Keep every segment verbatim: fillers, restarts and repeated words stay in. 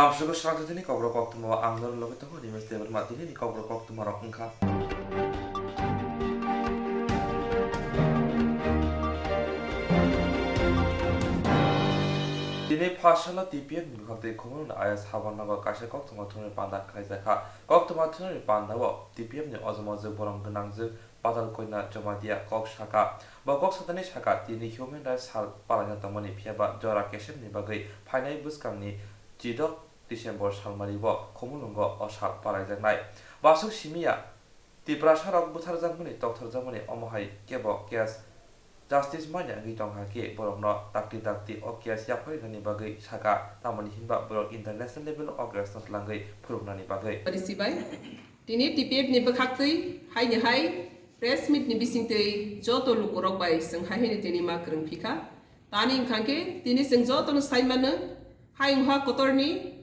Amsugwi srangtwtwini kokrok koktwma ang norok logi tongo, Rimesh Debbarma. Tinini kokrok koktwma rok wngkha. Tini phasalo T P F ni bwkhaktwi Khumulwngni I S Habanago kaisa koktwma thumnani panda khlaijakha. Koktwma thumnani pandao T P F ni ojomojwk borok gwnangjwk Patal Koina Jamatia kok saka. Bo kok satani saka, tini Human Rights Sal palaina tongmani, phiyaba jora kesepni bagwi phainai bwskangni chidok December salmari bo Khumulwngo o sal palaijaknai. Basuk simiya Tiprasarok butharjakmani, toktharjakmani, omo hai kebo case justice manya wngwi tongkha khe borokno dakti dakti o case yapharinani bagwi saka, tamoni hinba borok international level o o case no twlangwi phuruknani bagwi. Tini T P F ni bwkhaktwi haini hai press meet ni bisingtwi joto lukurok bai chwng hai haino tini ma kwrwng phikha. Tani wngkha khe tini chwng jotono sai mano, hayung ha kotorni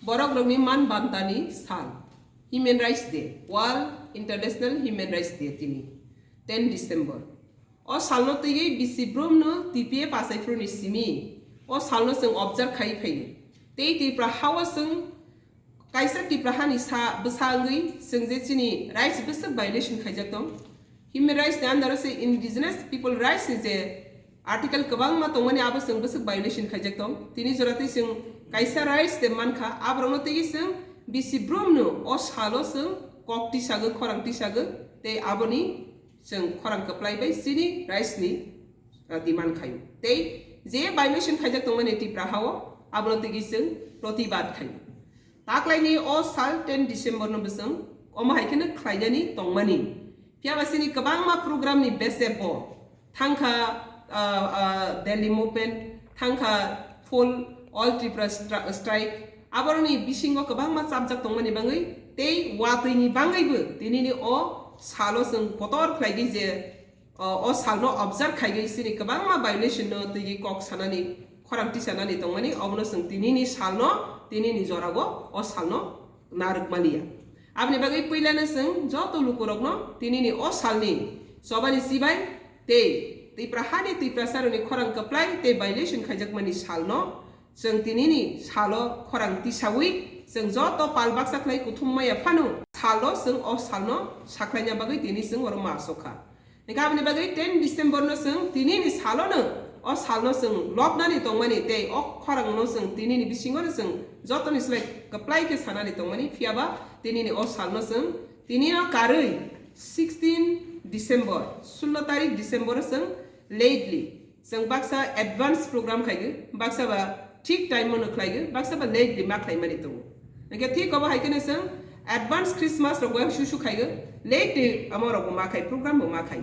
borokrokni man bantani sal, Human Rights Day, World International Human Rights Day tini, ten December. O salno twiwi bisi brumno T P F achaiphuruni simi o salno chwng observe khai phaio. Tei Tipra hao chwng kaisa Tipra hani sa bwsa wngwi chwng je chini rights bwswk violation khaijak tong. Human rights ni under o se indigenous people rights ni je article kwbangma tongmani abo chwng bwswk violation khaijak tong. Tini jora twi chwng kaisa rights de mankha, aborokno twiwi chwng bisi brumno o salo chwng kok tisagwi, khorang tisagwi, tei aboni chwng khorang kwplai bai chini rights ni, ah, demand khaio. Tei je violation khaijak tongmani Tipra hao, abono twiwi chwng protibad khaio. Taklaini o sal ten December no bwswng omo hai kheno khlainani tongmani. Phiyaba chini kwbangma program ni bese bo thangkha, ah, ah, Delhi movement, thangkha full All Tripura stra-, strike. Aboroni bisingo kwbangma chapjak tongmani bangwi tei watwi ni bangwibo tinini o salo chwng kotor khlaigwi je, o, o salno observe khaigwi chini kwbangma violation no twiwi kok sanani, khorang tisanani tongmani, obono chwng tinini salno, tinini jorao o salno narwk maliya. Aboni bagwi puilano chwng joto lukurokno tinini o salni chobani chibai tei Tipra hani Tiprasarokni khorang kwplai tei violation khaijakmani salno chwng tinini salo khorang tisawi chwng joto pal baksa khlai kuthum maya phano salo chwng o salno sakhlaina bagwi tini chwng oro ma asokha. Hingkhe aboni bagwi ten December no chwng tinini salo no, o salno chwng lobnani tongmani tei o khorang no chwng tinini bisingo no chwng jotoni slai kwplai khe sanani tongmani, phiyaba tinini o salno chwng tinino karwi sixteen December, sullo tarik December o chwng lately chwng baksa advance program khaigwi, baksa ba thik time o no khlaigwi, baksa ba late di ma khlaimani tongo. Hingkhe thik obo hai kheno chwng advance Christmas rok bo susu khaigwi, late di amo rok bo ma khai, program bo ma khai.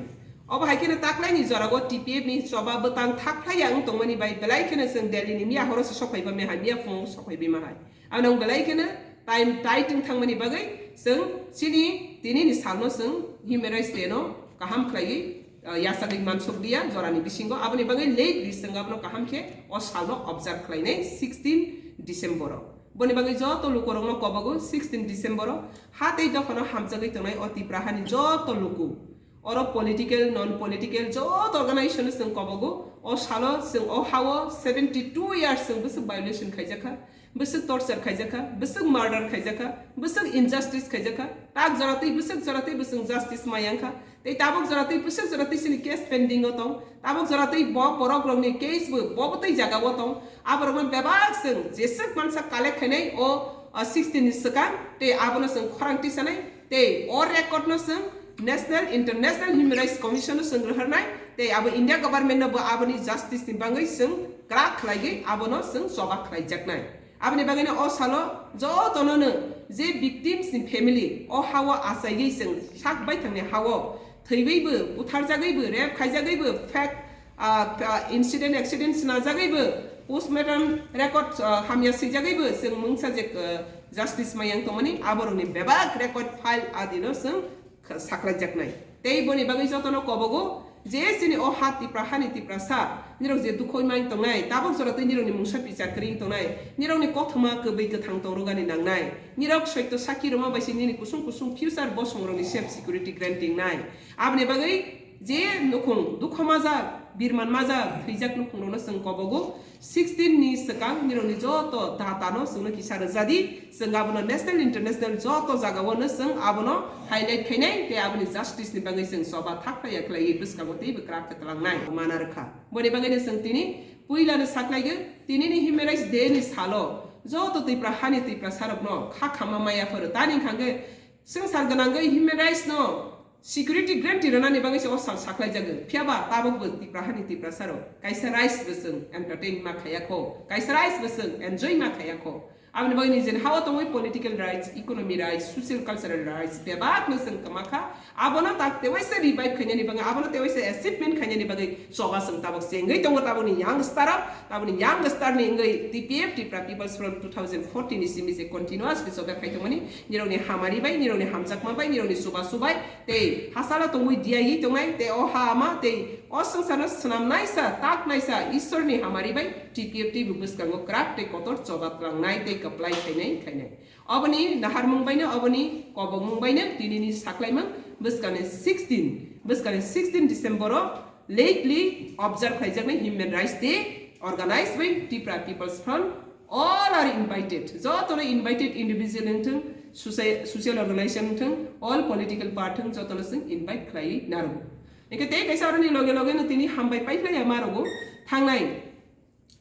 Obo hai kheno taklaini jorao T P F ni choba bwtang thak phlai ya wng tongmani bai belai kheno chwng Delhi ni miya horo se sok phaiba ma hai, miya phungo sok phaiba ma hai. Ano wng belai kheno time tight wng thangmani bagwi chwng chini tinini salno chwng Human Rights Day no kaham khlaiwi, ah, yachagwi mansuk liya jorani bisingo. Aboni bagwi late di chwng abono kaham khe o salno observe khlainai sixteen December o. Boni bagwi joto lukurokno kobogo sixteen December o ha tei dophano hamjagwi tongnai o Tipra hani joto luku. Oro political, non political joto organization no chwng kobogo. O salo chwng o hao seventy two years chwng bwswk violation khaijakha, bwswk torture khaijakha, bwswk murder khaijakha, bwswk injustice khaijakha. Tak jora twi bwswk jora twi bwswk justice mayangkha. Tei tabuk jora twi bwswk jora twi chini case pending o tong. Tabuk jora twi bo borok rokni case bo, bo bo twi jaga o tong. Aborokno bebak chwng jeswk mansa collect khainai o, o sixteen ni swkang tei abono chwng khorang tisanai. Tei o record no chwng National International Human Rights Commission no chwng rohornai, tei abo India government no bo aboni justice ni bagwi chwng kwrak khlaigwi abono chwng choba khlaijaknai. Aboni bagwino o salo jotono no je victims ni family o hao achaigwi chwng sak baithangni hao thwiwibo, butharjagwibo, rape khaijagwibo, fake ah, ah, incident, accident snajagwibo, postmortem record, ah, hamya swijagwibo chwng mungsa je, ah, justice mayang tongmani, aborokni bebak record file adino chwng kha-, saklaijaknai. Tei boni bagwi jotono kobogo je chini o ha Tipra hani Tiprasa, nirok je dukhoi mang tongnai, tabuk jora twi nirokni mungsa pichar kwrwi tongnai, nirokni kothoma kwbwi kwthang tongrwgani nangnai, nirok soito sakki rwma bai se nini kusung kusung future bosongrokni safe security granting nai. Aboni bagwi je nukhung dukho majak, Birman majak thwijak nukhungrokno chwng kobogo. Sixteen ni swkang nirokni joto data no chwngno kisa rwjadi. Chwng abono national, international joto jagao no chwng abono highlight khainai tei aboni justice ni bagwi chwng choba thakphaiya khlaiwi bwskango teibo kwrak khe twlangnai mana rwkha. Boni bagwino chwng tini puilano saklaigo, tinini Human Rights Day ni salo joto Tipra hani Tiprasarokno kha khamma maya phoro. Tani hwnkhe swngchar gwnangwi human rights no security guarantee rwnani bagwi se o sal saklaijago. Phiya ba tabukbo Tipra hani Tiprasarok kaisa rights bo chwng entertain ma khaiya kho, kaisa rights bo chwng enjoy ma khaiya kho. Aboni bagwi nijeni hao tongwi political rights, economy rights, social cultural rights bebak no chwng kwma kha. Abono tak tewaisa revive khainani bagwi, abono tewaisa achievement khainani bagwi choba chwng tabuk chengwi tongo tabukni youngster o, tabukni youngster ni wngwi T P F, Tipra People's Front two thousand fourteen ni simi se continuously choba khai tongmani. Nirokni hamari bai, nirokni hamjakma bai, nirokni chubachu bai, tei hachalo tongwi diyawi tongnai, tei o ha ama, tei o swngcharno swnamnaisa, taknaisa Isorni hamari bai T P F teibo bwskango kwrak tei kotor choba twlangnai tei kwplai khainai khainai. Oboni naharmung baino, oboni kobokmung baino tinini saklaimung bwskani sixteen, bwskani sixteen December o lately observe khaijaknai Human Rights Day organized by Tipra People's Front. All are invited. Jotono invited individual wngthung, soci-, social organization wngthung, all political party wngthung, jotono chwng invite khlaiwi narwgo. Hingke tei kaisa aroni loge loge no tini hambai paikhlaiya ma rwgo thangnai.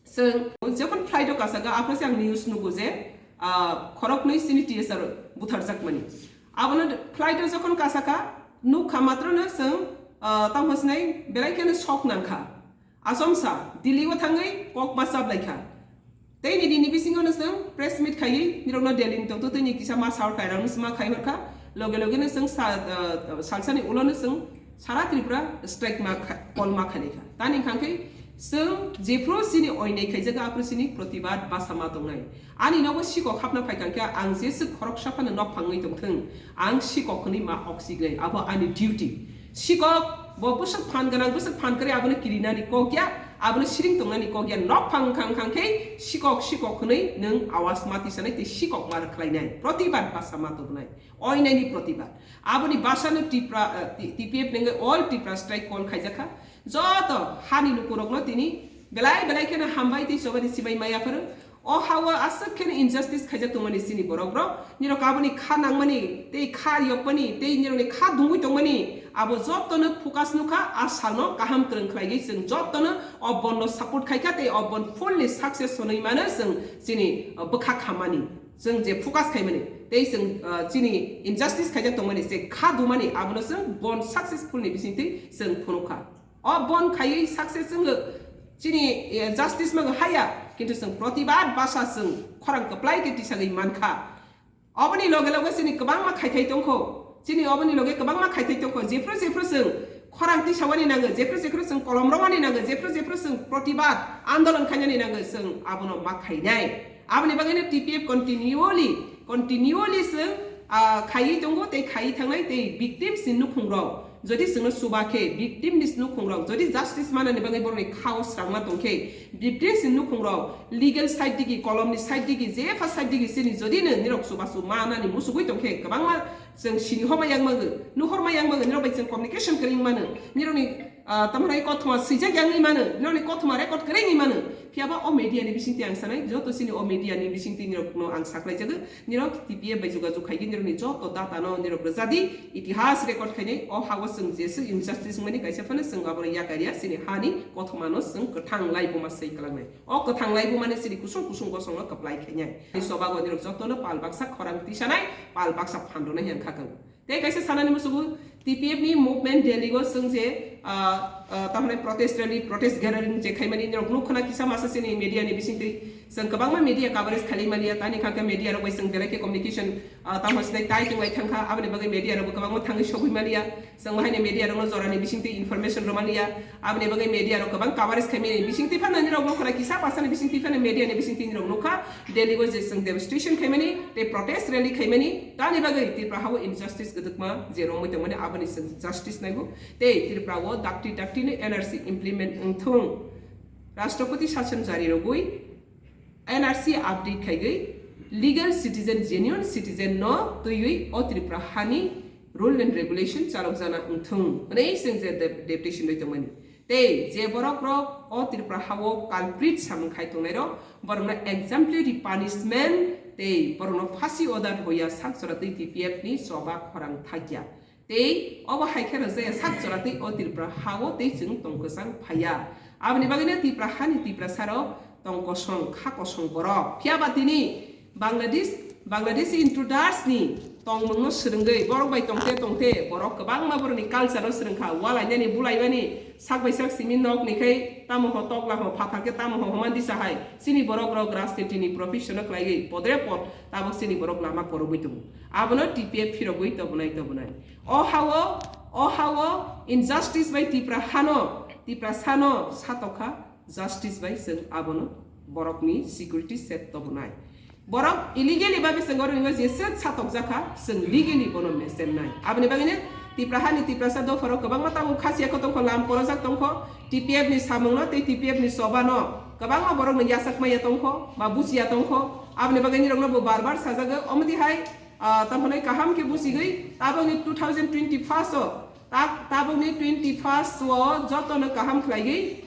Chwng jokhon flight o kasaka, aphano se ang news nugo je, ah, khoroknwi chini T S R butharjakmani. Abono flight o jokhon kasaka, nukha matrono chwng, ah, tamo sinai belai kheno shock nangkha. Asomsa, Delhi o thangwi kok ma chaplaikha. Tei ni dini bisingo no chwng press meet khaiwi nirokno Delhi ni tongtwtwi ni kisa ma sar kairang sma khai hor kha. Loge loge no chwng sa-, ah, salsani ulo no chwng sara Tripura strike ma kha-, call ma khainai kha. Tani hwnkhe chwng jephru chini oinai khaijago aphru chini protibad basa ma tongnai. Ani nogo sikok hapna phai kha khe ang jeswk khoroksa phano nok phangwi tongthwng, ang sikok hwnwi ma oksignai, abo ani duty. Sikok bo bwswk phan gwnang, bwswk phan kwrwi abono kirinani kok ya, abono siring tongnani kok ya, nok phang wngkha wngkha khe sikok, sikok hwnwi nwng awas ma tisanai tei sikok ma rwkhlainai, protibad basa ma tubunai. Oinaini protibad. Aboni basano Tipra, eh, T-, T P F nengwi all Tipra strike call khaijakha. Joto hani lukurokno tini belai belai kheno hambai tei chobani sibai maya pharo. O hao aswk kheno injustice khaijak tongmani chini borokrok. Nirok aboni kha nangmani, tei kha yokmani, tei nirokni kha dungwi tongmani, abo jotono focus nukha, a salno kaham kwrwng khlaiwi chwng jotono o bondo support khaikha, tei o bond fully success sonwi mano chwng chini, uh, bwkha khammani. Chwng je focus khaimani, tei chwng, ah, chini injustice khaijak tongmani, je kha dumani, abono chwng bond successful ni bisingtwi chwng phunukha. O bond khaiwi success wngwi chini, eh, justice mago haya, kintu chwng protibad basa chwng khorang kwplai khe tisagwi mankha. Oboni loge loge chini kwbangma khaithai tongkho, chini oboni loge kwbangma khaithai tongkho, jephru jephru chwng khorang tisawani nango, jephru jephru chwng kolom romani nango, jephru jephru chwng protibad andolon khainani nango, chwng abono ma khainai. Aboni bagwino T P F continually, continually chwng, ah, khaiwi tongo tei khaiwi thangnai tei victims ni nukhungrok. Jodi chwngno chuba khe victim ni nukhungrok, jodi justice manani bagwi borokni khao srangma tongkhe, victims ni nukhungrok legal side digi, kolomni side digi, jepha side digi chini jodi no nirok chubachu manani musugwi tongkhe, kwbangma chwng sini homa yang mago, nuhorma yang mago, nirok bai chwng communication kwrwng mano, nirokni ah, tamo hai kothoma swijak yangwi mano, nirokni kothoma record kwrwngwi mano. Phiya ba o media ni bisingtwi ang sanai, joto chini o media ni bisingtwi nirokno ang saklaijago, nirok T P F bai jogajog khaigwi nirokni joto data no nirok rwjadi, itihas record khainai, o hago chwng jeswk injustice wngmani kaisa phano chwng abono yakarya, chini hani kothoma no chwng kwthang laibuma swi kwlangnai. O kwthang laibuma no chini kusung kusung bosong no kwplai khainai. Ani sobago nirok joto no pal baksa khorang tisanai, pal baksa phan rwnai hwn kha tongo. Tei kaisa sanani musugo T P F ni movement Delhi o chwng je, ah, ah, tamni protest rally, protest gathering je khaimani nirok nuk khna kisa masa chini media ni bisingtwi chwng kwbangma media coverage khalai maliya, tani kha khe media rok bai chwng belai khe communication, ah, tamo sinai tai tong lai thang kha, aboni bagwi media rok bo kwbangma thangwi sogwi maliya, chwng bo haini media rok no jora ni bisingtwi information rw maliya, aboni bagwi media rok kwbang coverage khaimani bisingtwi phano nirok nuk khna kisa masa ni bisingtwi phano media ni bisingtwi nirok nuk kha, Delhi o je chwng demonstration khaimani tei protest rally khaimani, tani bagwi Tripura hao injustice gwdwkma je romwi tongmani aboni chwng justice naigo tei Tripura o dakti dakti no N R C implement wngthung. Rashtrapati sashan jari rogwi N R C update khaigwi legal citizen, genuine citizen no twiwi o Tripura hani rule and regulation chalokjana wngthung hwnwi chwng je de-, deputation bai tongmani. Tei je borok rok o Tripura hao culprit samung khai tongnai rok, borok no exemplary punishment tei borok no phasi order hoya sak jora twi T P F ni choba khorang thakya. Tei obo hai khe rwjaya sak jora twi o Tripura hao tei chwng tong kwchang phaiya. Aboni bagwi no Tripura hani Tiprasa rok tong kosong kha kosong borok. Phiya ba tini Bangladesh, Bangladeshi intruders ni tongmung no swrwngwi borok bai tongte tongte borok kwbangma borok ni culture no swrwngkha, walainani, bulaimani, sak bai sak simi nok ni khai tamo ho tokla ho phathar khe tamo ho homa disa hai chini borok rok rajniti ni profession no khlaiwi podre pod tabok chini borok lama korogwi tongo. Abono T P F phirogwi tobonai tobonai. O hao, o hao injustice bai Tipra hano, Tiprasa no satokha justice bai chwng abono borokni security set tobonai. Borok illegally ba bising oro ingo jesa satokjakha, chwng legally bono mesemnai. Aboni bagwino Tipra hani Tiprasa dopharok kwbangma tabuk khasiya kho tongkho, lam korojak tongkho, T P F ni samungno tei T P F ni chobano kwbangma borokno yachak maya tongkho, ba buchiya tongkho. Aboni bagwi nirokno bo bar bar sajago, omoni hai, ah, tamhwnai kaham khe buchigwi tabukni two thousand twenty-first o, ta-, tabukni twenty-first o jotono kaham khlaigwi,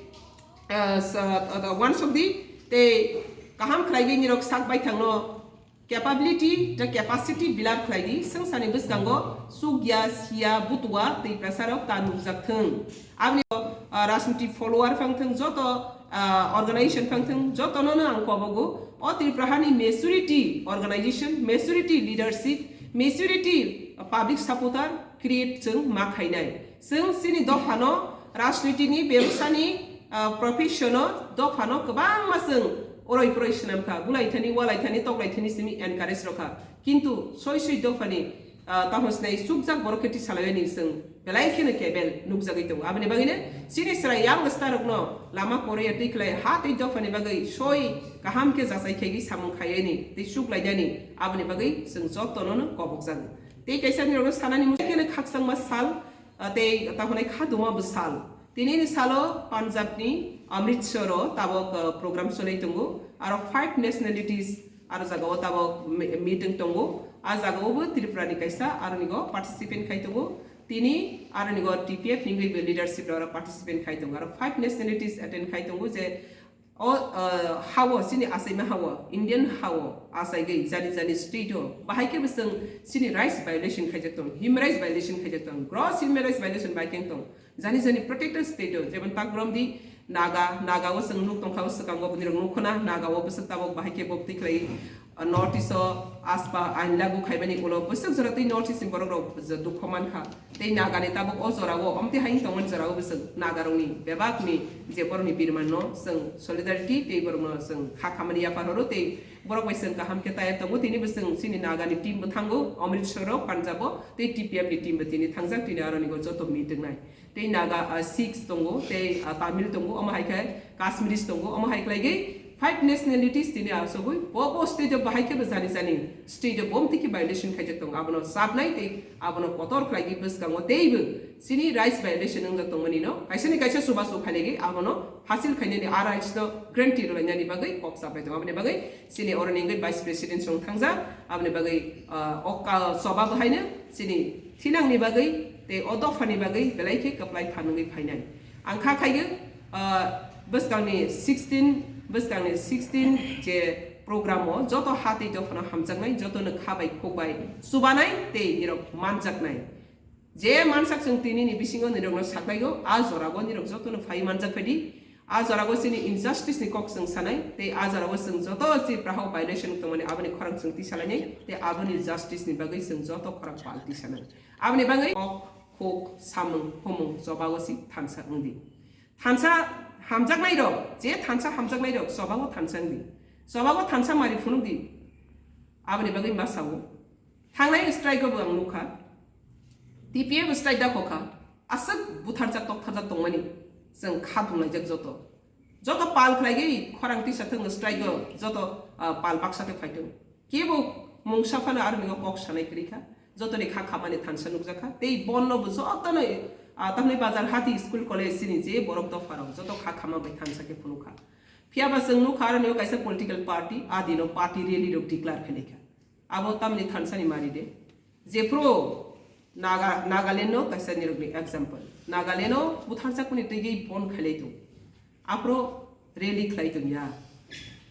ah, sa-, ah, wansukdi tei kaham khlaigwi nirok sak baithangno capability tei capacity build up khlaigwi swngcharni bwskango chukya, siya, butua tei prasarok ta nukjak thung. Aboni, ah, rajniti follower phang thung, joto, ah, organization phang thung, jotono no ang kobogo o Tripura hani maturity organization, maturity leadership, maturity, ah, public supporter create chwng ma khainai. Chwng chini dophano rajnitini bebsani, ah, profession o dophano kwbangma chwng oroi poroi swnam kha, bulai thani, walai thani, toklai thani simi encourage rokha. Kintu soi soi dophani, ah, tamo sinai chukjak borok khe tisalaiwi ni chwng belai kheno kebel nukjagwi tongo. Aboni bagwino chini chwrai youngster rokno lama koroya twi khlai ha tei dophani bagwi soi kaham khe jachai khaigwi samung khaiwi ni tei chuklainani aboni bagwi chwng jotono no kobokjago. Tei kaisa nirokno sanani muchung kheno khakchangma sal, ah, tei tamo hwnai kha duma bwsal. Tinini salo Punjabni Amritsaro tabok, ah, program choli tongo. Aro five nationalities aro jagao tabok me-, meeting tongo. A jagao bo Tripurani kaisa aronigo participant khai tongo. Tini aronigo T P F ni wngwi bo leadership rok participant khai tongo. Aro five nationalities attend khai tongo je o, ah, hao, chini achaima hao, Indian hao achaigwi jani jani state o bahai khe bo chwng chini rights violation khaijak tong, human rights violation khaijak tong, gross human rights violation bai khe tong. Jani jani protected state o, jemon ta grom di Naga, Naga o chwng nuk tongkha o swkango, bini rok nuk khna, Naga o bwswk tabok bahai khe bo twi khlai, ah, North East o asba ain lagu khaimani ulo bwswk jora tei North East ni borok rok je dukho mankha. Tei Naga ni tabok o jora o, omtwi hai tongmani jora o bwswk Naga rok ni bebak ni je borok ni birman no chwng solidarity tei borok no chwng kha khamani yapar oro tei borok bai chwng kaham khe tayar tongo. Tini bwswk chini Naga ni team bo thango Amritsar o, Punjab o, tei T P F ni team bo tini thangjak, tini aroni go joto meeting nai. Tei Naga, ah, Sikhs tongo, tei, ah, Tamil tongo, omo hai khe Kashmiris tongo, omo hai khlai gwi five nationalities tini asogwi bo, bo state o bahai khe bo jani jani state o bom tiki violation khaijak tongo, abono sabnai tei abono kotor khlai gwi bwskango teibo chini rights violation wngjak tongmani no kaisa ni kaisa chubachu khainai gwi abono hasil khainani, a rights no guarantee rwlainani bagwi kok sapai tongo. Aboni bagwi chini oroni wngwi vice president song thangjak, aboni bagwi, ah, o ka-, choba bo haino chini thinangni bagwi tei o dophani bagwi belai khe kwplai phan wngwi phainai. Ang kha khaigwi, ah, bwskangni sixteen, bwskangni sixteen je program o joto ha tei dophano hamjaknai, jotono kha bai khuk bai chubanai tei nirok manjaknai. Je mansak chwng tini ni bisingo nirokno saklaio, a jorao nirok jotono phai manjak phaidi. A jorao chini injustice ni kok chwng sanai, tei a jorao chwng joto Tripura hao violation tongmani aboni khorang chwng tisalainai, tei aboni justice ni bagwi chwng joto khorang pal tisanai. Aboni bagwi kok, khuk, samung, humung, chobao si thansa wngdi. Thansa hamjaknai rok, je thansa hamjaknai rok chobao thansa wngdi. Chobao thansa mari phunukdi. Aboni bagwi ma sao. Thangnai strike o bo ang nukha. T P F strike da khokha. Aswk butharjak toktharjak tongmani. Chwng kha thumlaijak joto. Joto pal khlaigwi khorang tisa thwng strike o joto, ah, pal baksa khe phaithwng. Kebo mungsa phano aroni o kok sanai kwrwi kha. Jotoni kha khamani thansa nukjak kha. Tei bonno bo jotono, ah, tamni bazar hati school college chini je borok dopharok joto kha khama bai thansa khe phunukha. Phiya ba chwng nukha aroni o kaisa political party, a dino party rally rok declare khlaikha. Abo tamni thansani mari de. Jephru Naga, Nagaland no kaisa nirokni example. Nagaland no butharjakmani twi bon khailai tong. Aphro rally khlai tong ya.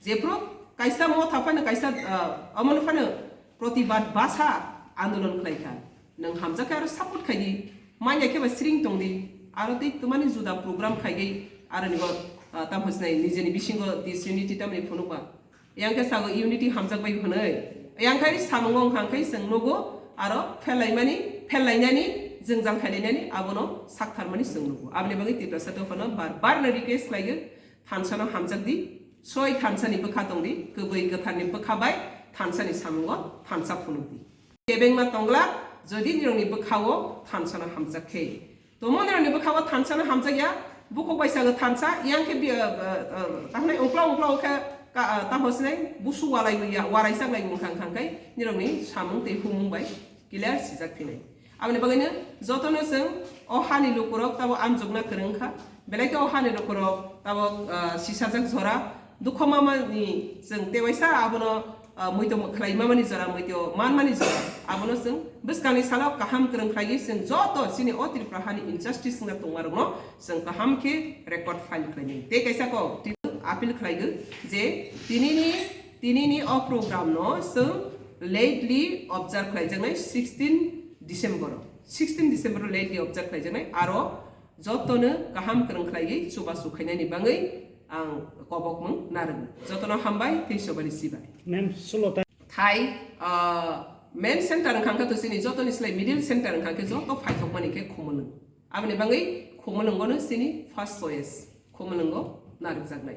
Jephro kaisa motha phano kaisa, ah, omono phano protibad basa andolon khlai kha. Nwng hamjakhe aro support khai di. Manya khe ba sring tong di. Aro tei twmani juda program khai di. Aro nibo, ah, tam hosnai nijeni bisingo disunity tamni phunukba. Yang khe sago unity hamjak bai hwnwi. Yang khai samungo wngkha khe chwng nugo aro phellaimani, phellainani, jwngjal khailainani abono saktharmani chwng nugo. Aboni bagwi Tiprasa dophano bar bar no request khlaigo, thansa no hamjak di, soi thansa ni bwkha tong di, kwbwi kwthar ni bwkha bai thansa ni samungo thansa phunuk di. Kebengma tongla, jodi nirokni bwkhao thansano hamjak khe. Tomo nirokni bwkhao thansano hamjak ya, bukhuk bai sago thansa, yang khe bi-, ah, ah, ah, tahnai ungkla ungkla khe ka, ah, tamo sinai busu walai ya, warai sak lai wngkha wngkha khe nirokni samung tei humung bai clear sijak phinai. Aboni bagwino jotono chwng o hani lukurok tabo amjokna kwrwng kha, belai khe o hani lukurok tabo, ah, sisajak jora, Dukho mamani chwng tewaisa abono, ah, muitu khlai mamani jora, muitu manmani jora, abono chwng bwskangni salo kaham kwrwng khlaiwi chwng joto chini o Tripura hani injustice wngna tongmarokno chwng kaham khe record file khlainai. Tei kaisa kok tini appeal khlaigo je tinini, tinini o program no chwng lately observe khlaijaknai sixteen December o. Sixteen December o lately observe khlaijaknai aro Jotono kaham kwrwng khlaiwi chubachu khainani bagwi ang kobokmung narwgo. Jotono hambai tei sobari sibai. Ma'am, sulo ta- Thai, ah, main center wngkha khe to chini jotoni slai middle center wngkha khe joto phaithokmani khe Khumulwng. Aboni bagwi Khumulwngono chini first choice. Khumulwngo narwkjaknai.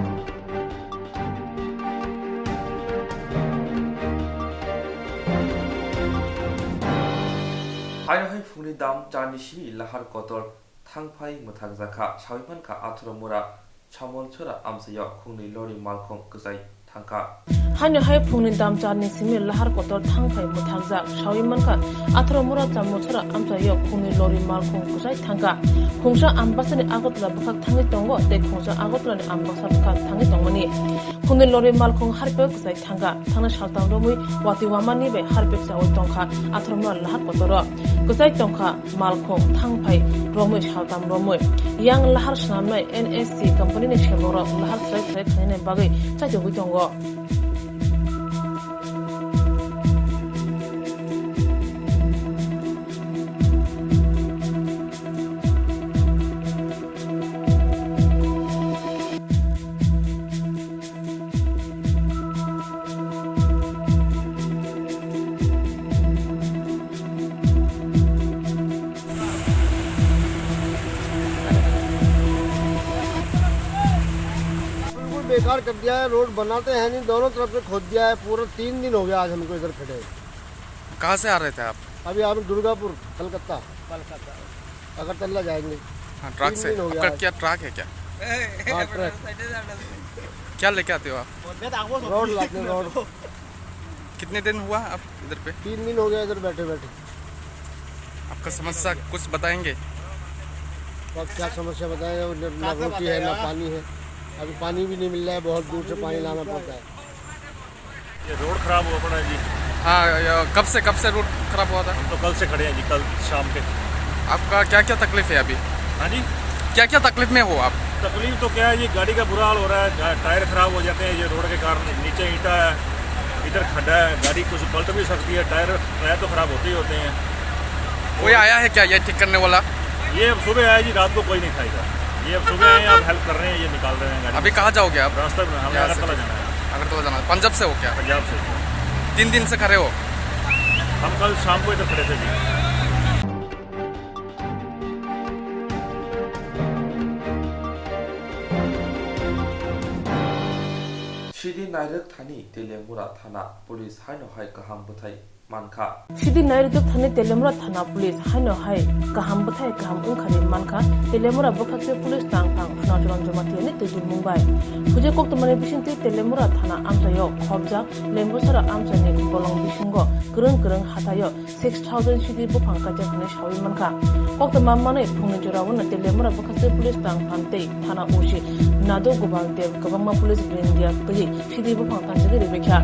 Haino hai phungni dam charni simi lahar kotor thangphai mwthangjakha, sawi mankha Athoromura Chamolsora amchaio khungni lori malkhung kwchai thangkha. Haino hai phungni dam charni simi lahar kotor thangphai mwthangjak, sawi mankha Athoromura Chamolsora amchaio khungni lori malkhung kwchai thangkha. Khungsa Ambasani Agartala bwkhak thangwi tongo tei khungsa Agartalani Ambasa bwkhak thangwi tongmani. Khungni lori malkhung harpeo kwchai thangkha. Thangna saltam romwi watwi wamani bai harpek chawi tongkha Athoromura lahar kotoro. Kwchai tongkha malkhung thangphai romwi saltam romwi. Yang lahar swnamnai N S C company ni semokrok lahar chwrai chwrai khlainani bagwi chaitogwi tongo. बिल्कुल बेकार कर दिया है, रोड बनाते हैं नहीं, दोनों तरफ से खोद दिया है। पूरा तीन दिन हो गया आज हमको इधर खड़े। कहाँ से आ रहे थे आप? अभी हम दुर्गापुर, कलकत्ता। कलकत्ता। अगरतला जाएंगे। हाँ, ट्रक तीन से। दिन हो गया आपका आज। क्या ट्रक है क्या? हाँ, ट्रक। क्या लेके आते हो आप? रोड लाते हैं, रोड। कितने दिन हुआ आप इधर पे? तीन दिन हो गया इधर बैठे बैठे। आपका समस्या कुछ बताएंगे? अब क्या समस्या बताएं, ना रोटी है, ना पानी है। अभी पानी भी नहीं मिल रहा है, बहुत दूर से पानी लाना पड़ता है। ये रोड खराब हुआ पड़ा है जी। हाँ, ये कब से, कब से रोड खराब हुआ था? हम तो कल से खड़े हैं जी, कल शाम के। आपका क्या क्या तकलीफ है अभी? हाँ जी? क्या क्या तकलीफ में हो आप? तकलीफ तो क्या है जी, गाड़ी का बुरा हाल हो रहा है, गा-, टायर खराब हो जाते हैं ये रोड के कारण। नीचे ईंटा है, इधर खड्डा है, गाड़ी कुछ पलट भी सकती है, टायर, टायर तो खराब होते ही होते हैं। कोई आया है क्या ये ठीक करने वाला? ये अब सुबह आया जी, रात को कोई नहीं था इधर। ये अब सुबह आए हैं, अब हेल्प कर रहे हैं, ये निकाल रहे हैं गाड़ी। अभी कहाँ जाओगे आप? रास्ता में, हमें यहाँ से अगरतला जाना है। अगरतला जाना है। पंजाब से हो क्या? पंजाब से। तीन दिन से खड़े हो? हम कल शाम को इधर खड़े थे जी। Sidi nairwk thani Teliamura thana police haino hai kaham bwthai mankha. Sidi nairwk thani Teliamura thana police haino hai kaham bwthai kaham wngkhani mankha Teliamura bwkhakse police tang tang Phunachoran Jamatia ni twijlmung bai. Puja koktwmani bisingtwi Teliamura thana amchaio khopjak Lembusara amchaini bolong bisingo kwrwng kwrwng hathaio six thousand sidi buphang kaijak hwnwi sawi mankha. Koktwma manwi phungni jorao no Teliamura bwkhakse police tang phan tei thana O C Nado Gopal Deb kwbangma police rindia twiwi sidi buphang tanjagwi rwbaikha.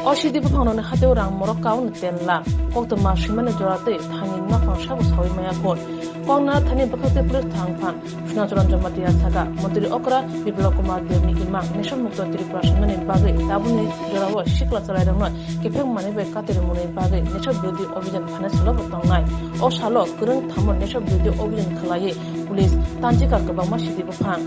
O sidi buphang rokni hatio rang morok kaun ten lakh. Koktwma swimani jora tei thani maphang sabo sawi maya koi. Kokna thani bwkhak tei police thang phan. Sunachal Ranjan Jamatia saka, Montri okra Biplab Kumar Debni imang Nesa Mukto Tripura swngnani bagwi tabukni jorao sikla chwlairokno kepheng manwi bai katirmungni bagwi Nesa Birodhi Obhijan phaina salobo tongnai. O salo kwrwng thamo Nesa Birodhi Obhijan khwlaiwi police tanjikha kwbangma sidi buphang.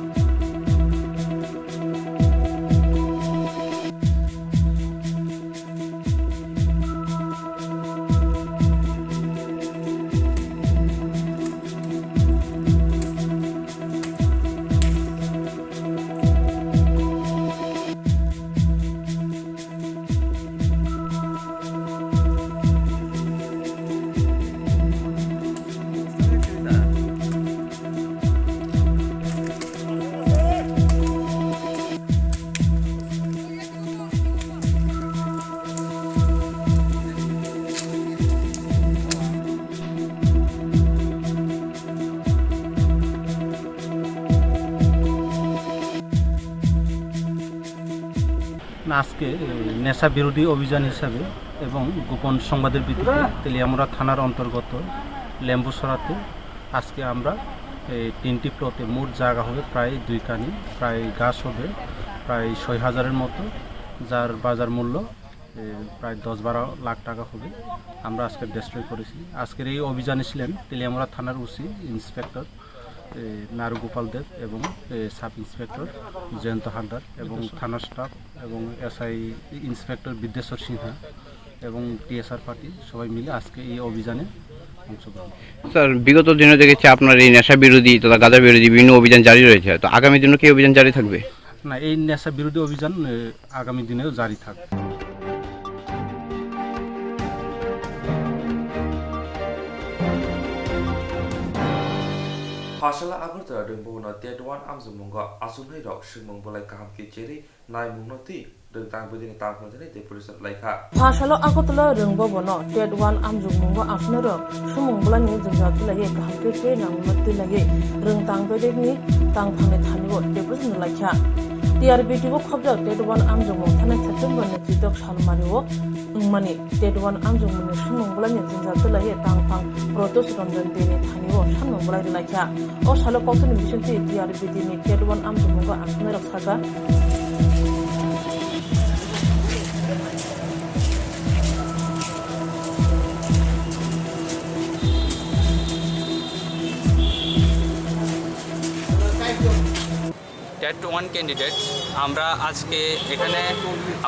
আজকে, এ, নেশা বিরোধী অভিযান হিসাবে এবং গোপন সংবাদের ভিত্তিতে তেলিয়ামুড়া থানার অন্তর্গত লেম্বুছড়াতে আজকে আমরা এই তিনটি প্লটে মোট জায়গা হবে প্রায় দুই কানি, প্রায় গাছ হবে প্রায় ছয় হাজারের মতো, যার বাজার মূল্য, এ, প্রায় দশ বারো লাখ টাকা হবে। আমরা আজকে ডিস্ট্রয় করেছি। আজকের এই অভিযানে ছিলেন তেলিয়ামুড়া থানার ওসি ইন্সপেক্টর, এ, নারুগোপাল দেব এবং, এ, সাব ইন্সপেক্টর জয়ন্ত হালদার এবং থানার স্টাফ এবং এসআই ইন্সপেক্টর বিদ্যেশ্বর সিনহা এবং টিএসআর পার্টি সবাই মিলে আজকে এই অভিযানে অংশগ্রহণ। স্যার, বিগত দিনে দেখেছি আপনার এই নেশা বিরোধী তথা গাঁজা বিরোধী বিভিন্ন অভিযান জারি রয়েছে, তো আগামী দিনও কি অভিযান জারি থাকবে? না, এই নেশা বিরোধী অভিযান, এ, আগামী দিনেও জারি থাকবে। Pharsala Agartala rwngbono TET one amjokmungo achuknairok swngmung bolai kaham khe cherwi naimungno twi rwngtang bedini tangphang jani deputation laikha. Pharsalo Agartala rwngbobono TET one amjokmungo achuknairok swngmung bolaini jwngjal twilaiwi kaham khe cherwi naimungno twilaiwi rwngtang bedini tangphangni thanio deputation laikha. T R B T o khobjak TET one amjokmung thanai September ni chitok salmario wngmani TET one amjokmungni swngmung bolaini jwngjal twilaiwi tangphang Protos Ranjan Deni thanio swngmung bolai rwlaikha. O salo koktwini bisingtwi T R B T ni TET one amjokmungo achuknairok saka. TET one candidate, আমরা আজকে এখানে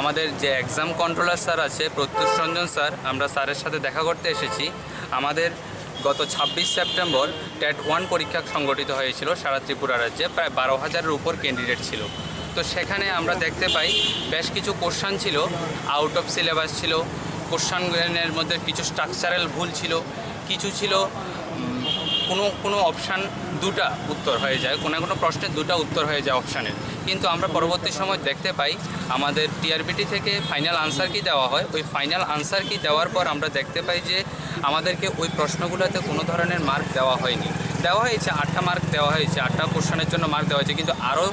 আমাদের যে exam controller sir আছে, প্রত্যুষ রঞ্জন স্যার, আমরা স্যারের সাথে দেখা করতে এসেছি। আমাদের গত ছাব্বিশ সেপ্টেম্বর টেট ওয়ান পরীক্ষা সংগঠিত হয়েছিল সারা ত্রিপুরা রাজ্যে, প্রায় বারো হাজারের উপর ক্যান্ডিডেট ছিল। তো সেখানে আমরা দেখতে পাই বেশ কিছু কোশ্চান ছিল, আউট অফ সিলেবাস ছিল, কোশ্চানের মধ্যে কিছু স্ট্রাকচারাল ভুল ছিল, কিছু ছিল, উম, কোনো কোনো অপশান দুটা উত্তর হয়ে যায়, কোনো কোনো প্রশ্নের দুটা উত্তর হয়ে যায় অপশানের। কিন্তু আমরা পরবর্তী সময় দেখতে পাই আমাদের টিআরবিটি থেকে ফাইনাল আনসার কি দেওয়া হয়, ওই ফাইনাল আনসার কি দেওয়ার পর আমরা দেখতে পাই যে আমাদেরকে ওই প্রশ্নগুলোতে কোনো ধরনের মার্ক দেওয়া হয়নি। দেওয়া হয়েছে আটটা মার্ক, দেওয়া হয়েছে আটটা কোশ্চেনের জন্য মার্ক দেওয়া হয়েছে, কিন্তু আরও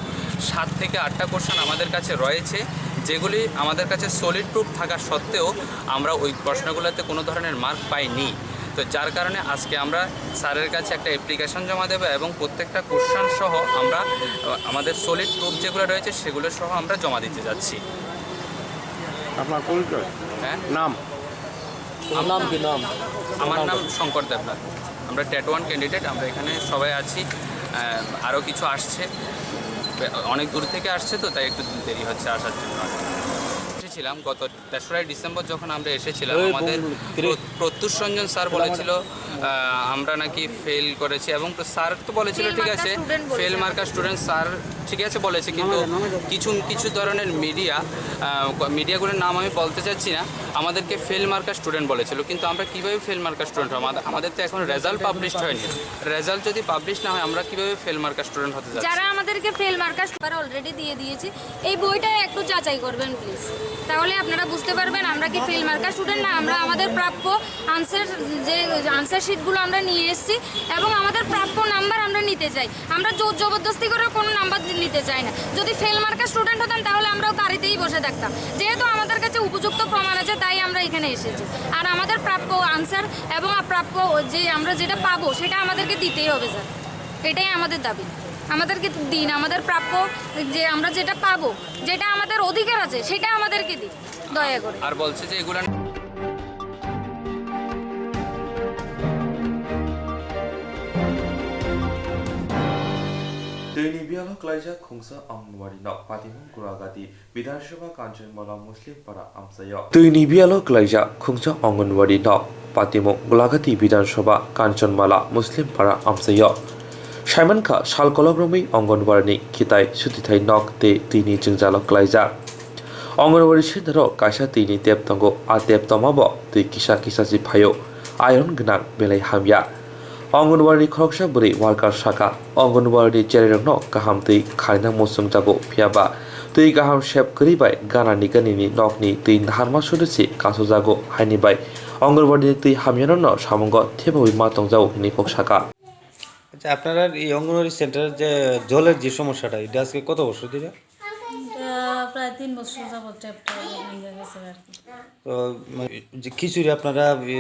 সাত থেকে আটটা কোশ্চেন আমাদের কাছে রয়েছে, যেগুলি আমাদের কাছে সলিড প্রুফ থাকা সত্ত্বেও আমরা ওই প্রশ্নগুলোতে কোনো ধরনের মার্ক পাইনি। তো যার কারণে আজকে আমরা স্যারের কাছে একটা অ্যাপ্লিকেশন জমা দেবো এবং প্রত্যেকটা কোশ্চেন সহ আমরা, আহ, আমাদের সলিড প্রুফ যেগুলো রয়েছে সেগুলো সহ আমরা জমা দিতে যাচ্ছি। আপনার পরিচয়? হ্যাঁ? নাম? তোমার নাম কি নাম? আমার নাম শঙ্কর দেবনাথ। আমরা টেট ওয়ান ক্যান্ডিডেট, আমরা এখানে সবাই আছি। আহ, আরও কিছু আসছে, অনেক দূর থেকে আসছে, তো তাই একটু দেরি হচ্ছে আসার জন্য। এসেছিলাম গত তেসরাই ডিসেম্বর যখন আমরা এসেছিলাম, এই আমাদের বোন, প্র-, প্রত্যুষ রঞ্জন স্যার বলেছিল, আহ, আমরা নাকি ফেল করেছি, এবং তো স্যার তো বলেছিল, ফেল ঠিক মার্কা আছে, স্টুডেন্ট বলেছে ফেল আমাদের। মার্কা স্টুডেন্ট স্যার ঠিক আছে বলেছে, কিন্তু কিছু কিছু ধরনের মিডিয়া, আহ, মিডিয়াগুলোর নাম আমি বলতে চাচ্ছি না, আমাদেরকে ফেল মার্কা স্টুডেন্ট বলেছিল, কিন্তু আমরা কিভাবে ফেল মার্কা স্টুডেন্ট হবো? আমাদের, আমাদের তো এখন রেজাল্ট পাবলিশড হয়নি। রেজাল্ট যদি পাবলিশ না হয়, আমরা কিভাবে ফেল মার্কা স্টুডেন্ট হতে যাচ্ছি? যারা আমাদেরকে ফেল মার্কা স্টুডেন্ট, আমরা অলরেডি দিয়ে দিয়েছি। এই বইটা একটু যাচাই করবেন প্লিজ। তাহলে আপনারা বুঝতে পারবেন আমরা কি ফেল মার্কা স্টুডেন্ট না, আমরা আমাদের প্রাপ্য আনসার, যে আনসার শিটগুলো আমরা নিয়ে এসেছি এবং আমাদের প্রাপ্য নাম্বার আমরা নিতে চাই। আমরা জোর জবরদস্তি করে কোনো নাম্বার নিতে চাই না। যদি ফেল মার্কা স্টুডেন্ট হতাম, তাহলে আমরাও কারিতেই বসে থাকতাম। যেহেতু আমাদের কাছে উপযুক্ত প্রমাণ আছে, তাই আমরা এখানে এসেছি। আর আমাদের প্রাপ্য আনসার এবং প্রাপ্য যে আমরা যেটা পাবো, সেটা আমাদেরকে দিতেই হবে স্যার। এটাই আমাদের দাবি। আমাদেরকে দিন, আমাদের প্রাপ্য, যে আমরা যেটা পাবো, যেটা আমাদের অধিকার আছে, সেটা আমাদেরকে দিন, দয়া করে। আর বলছে যে এগুলা Twini bialo klaijak khungsa Anganwadi nok patimung Gulagati Bidhan Sabha Kanchanmala Muslim Para amchaio. Twini bialo klaijak khungsa Anganwadi nok patimung Gulagati Bidhan Sabha Kanchanmala Muslim Para amchaio. Saimankha sal kolok romwi Anganwadi ni khitai sutithai nok tei twini jwngjalo klaijak. Anganwadi center o kaisa twini tap tongo, a tap toma bo twi kisa kisa se phaio, iron gwnang belai hamya. Anganwadi ni khoroksa bwrwi worker saka, Anganwadi ni cherai rokno kaham twi khaina muchung jago, phiya ba twi kaham sep kwrwi bai gana ni gani ni nok ni twi naharma sudu se kasu jago, haini bai Anganwadi ni twi hamya no no samungo thepawi ma tong jago hinwi kok saka. আচ্ছা, আপনারা এই অঙ্গনওয়াড়ি সেন্টারের যে জলের যে সমস্যাটা, এটা আজকে কত বছর ধরে? এটা প্রায় তিন বছর যাবত ট্যাপটা ভেঙে গেছে আর কি। তো, মানে, যে খিচুড়ি আপনারা, এ,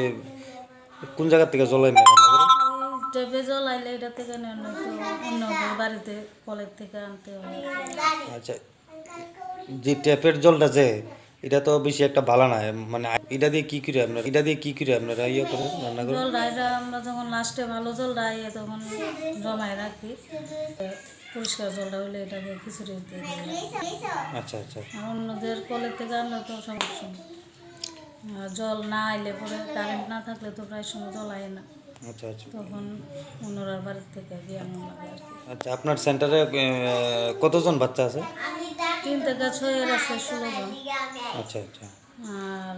কোন জায়গা থেকে জল আনেন রান্না করেন? এই ট্যাপে জল আইলে এটা থেকে নেন, নয়তো অন্য কেউ বাড়িতে কলের থেকে আনতে হয়। আচ্ছা, যে ট্যাপের জলটা যে, এটা তো বেশি একটা ভালো না, মানে, এটা দিয়ে কি করে আপনারা, এটা দিয়ে কি করে আপনারা ইয়ে করেন, রান্না করেন? জলটা এটা আমরা যখন লাস্টে ভালো জলটা আইয়ে তখন জমায় রাখি। পরিষ্কার জলটা হইলে এটা দিয়ে খিচুড়ি হতে দেয়। আচ্ছা, আচ্ছা। আর অন্যদের কলের থেকে আনলে তো সমস্যা নেই। আর জল না আইলে পরে কারেন্ট না থাকলে তো প্রায় সময় জল আয় না। আচ্ছা, আচ্ছা। তখন অন্যরার বাড়ি থেকে দিয়ে আনা লাগে আর কি। আচ্ছা, আপনার সেন্টারে, এ, কতজন বাচ্চা আছে? তিন থেকে ছয়ের আছে ষোলো জন। আচ্ছা, আচ্ছা। আর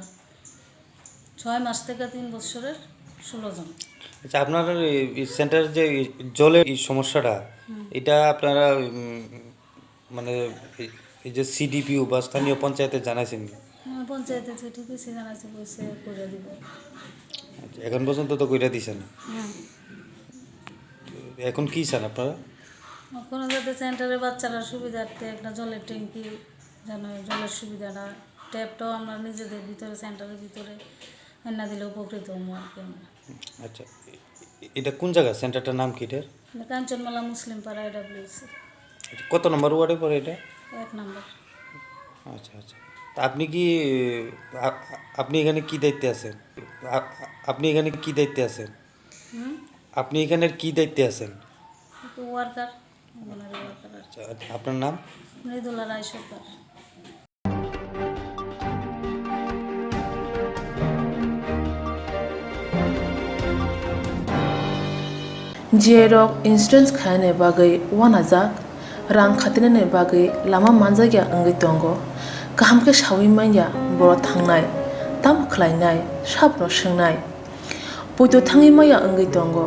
ছয় মাস থেকে তিন বছরের ষোলো জন। আচ্ছা, আপনার এই, এই সেন্টারের যে এই জলের এই সমস্যাটা, হুম। এটা আপনারা, উম, মানে এই, এই যে সিডিপিও বা স্থানীয় পঞ্চায়েতে জানাইছেন নি? হ্যাঁ, পঞ্চায়েতে চিঠি দিছি, জানাইছে, কইছে করে দিব। আচ্ছা, এখন পর্যন্ত তো কইরা দিছেন। হুম। এখন কি চান আপনারা? এখন যাতে সেন্টারে বাচ্চারা সুবিধার্থে একটা জলের ট্যাঙ্কি, যেন জলের সুবিধাটা, ট্যাপটাও আমরা নিজেদের ভিতরে, সেন্টারের ভিতরে আনা দিলে উপকৃত হবো আর কি আমরা। আচ্ছা, এ-, এ-, এটা কোন জায়গা? সেন্টারটার নাম কি এটার? এটা কাঞ্চনমালা মুসলিম পাড়া, এডাব্লিউসি। আচ্ছা, কত নম্বর ওয়ার্ডে পড়ে এটা? এক নম্বর। আচ্ছা, আচ্ছা। তা আপনি কি, আ-, আ-, আপনি এখানে কি দায়িত্বে আছেন? আ-, আ-, আপনি এখানে কি দায়িত্বে আছেন? হুম? আপনি এখানে কি দায়িত্বে আছেন? একটু ওয়ার্কার, অঙ্গনারী ওয়ার্কার আর কি। আচ্ছা, আচ্ছা, আপনার নাম? মৃদুলা রায় সরকার। J rok insurance khainani bagwi uanajak, rang khatinani bagwi lama manjakya wngwi tongo, kaham khe saui manya borok thangnai, tamo khlainai, sabono swngnai. Poito thangwi maya wngwi tongo,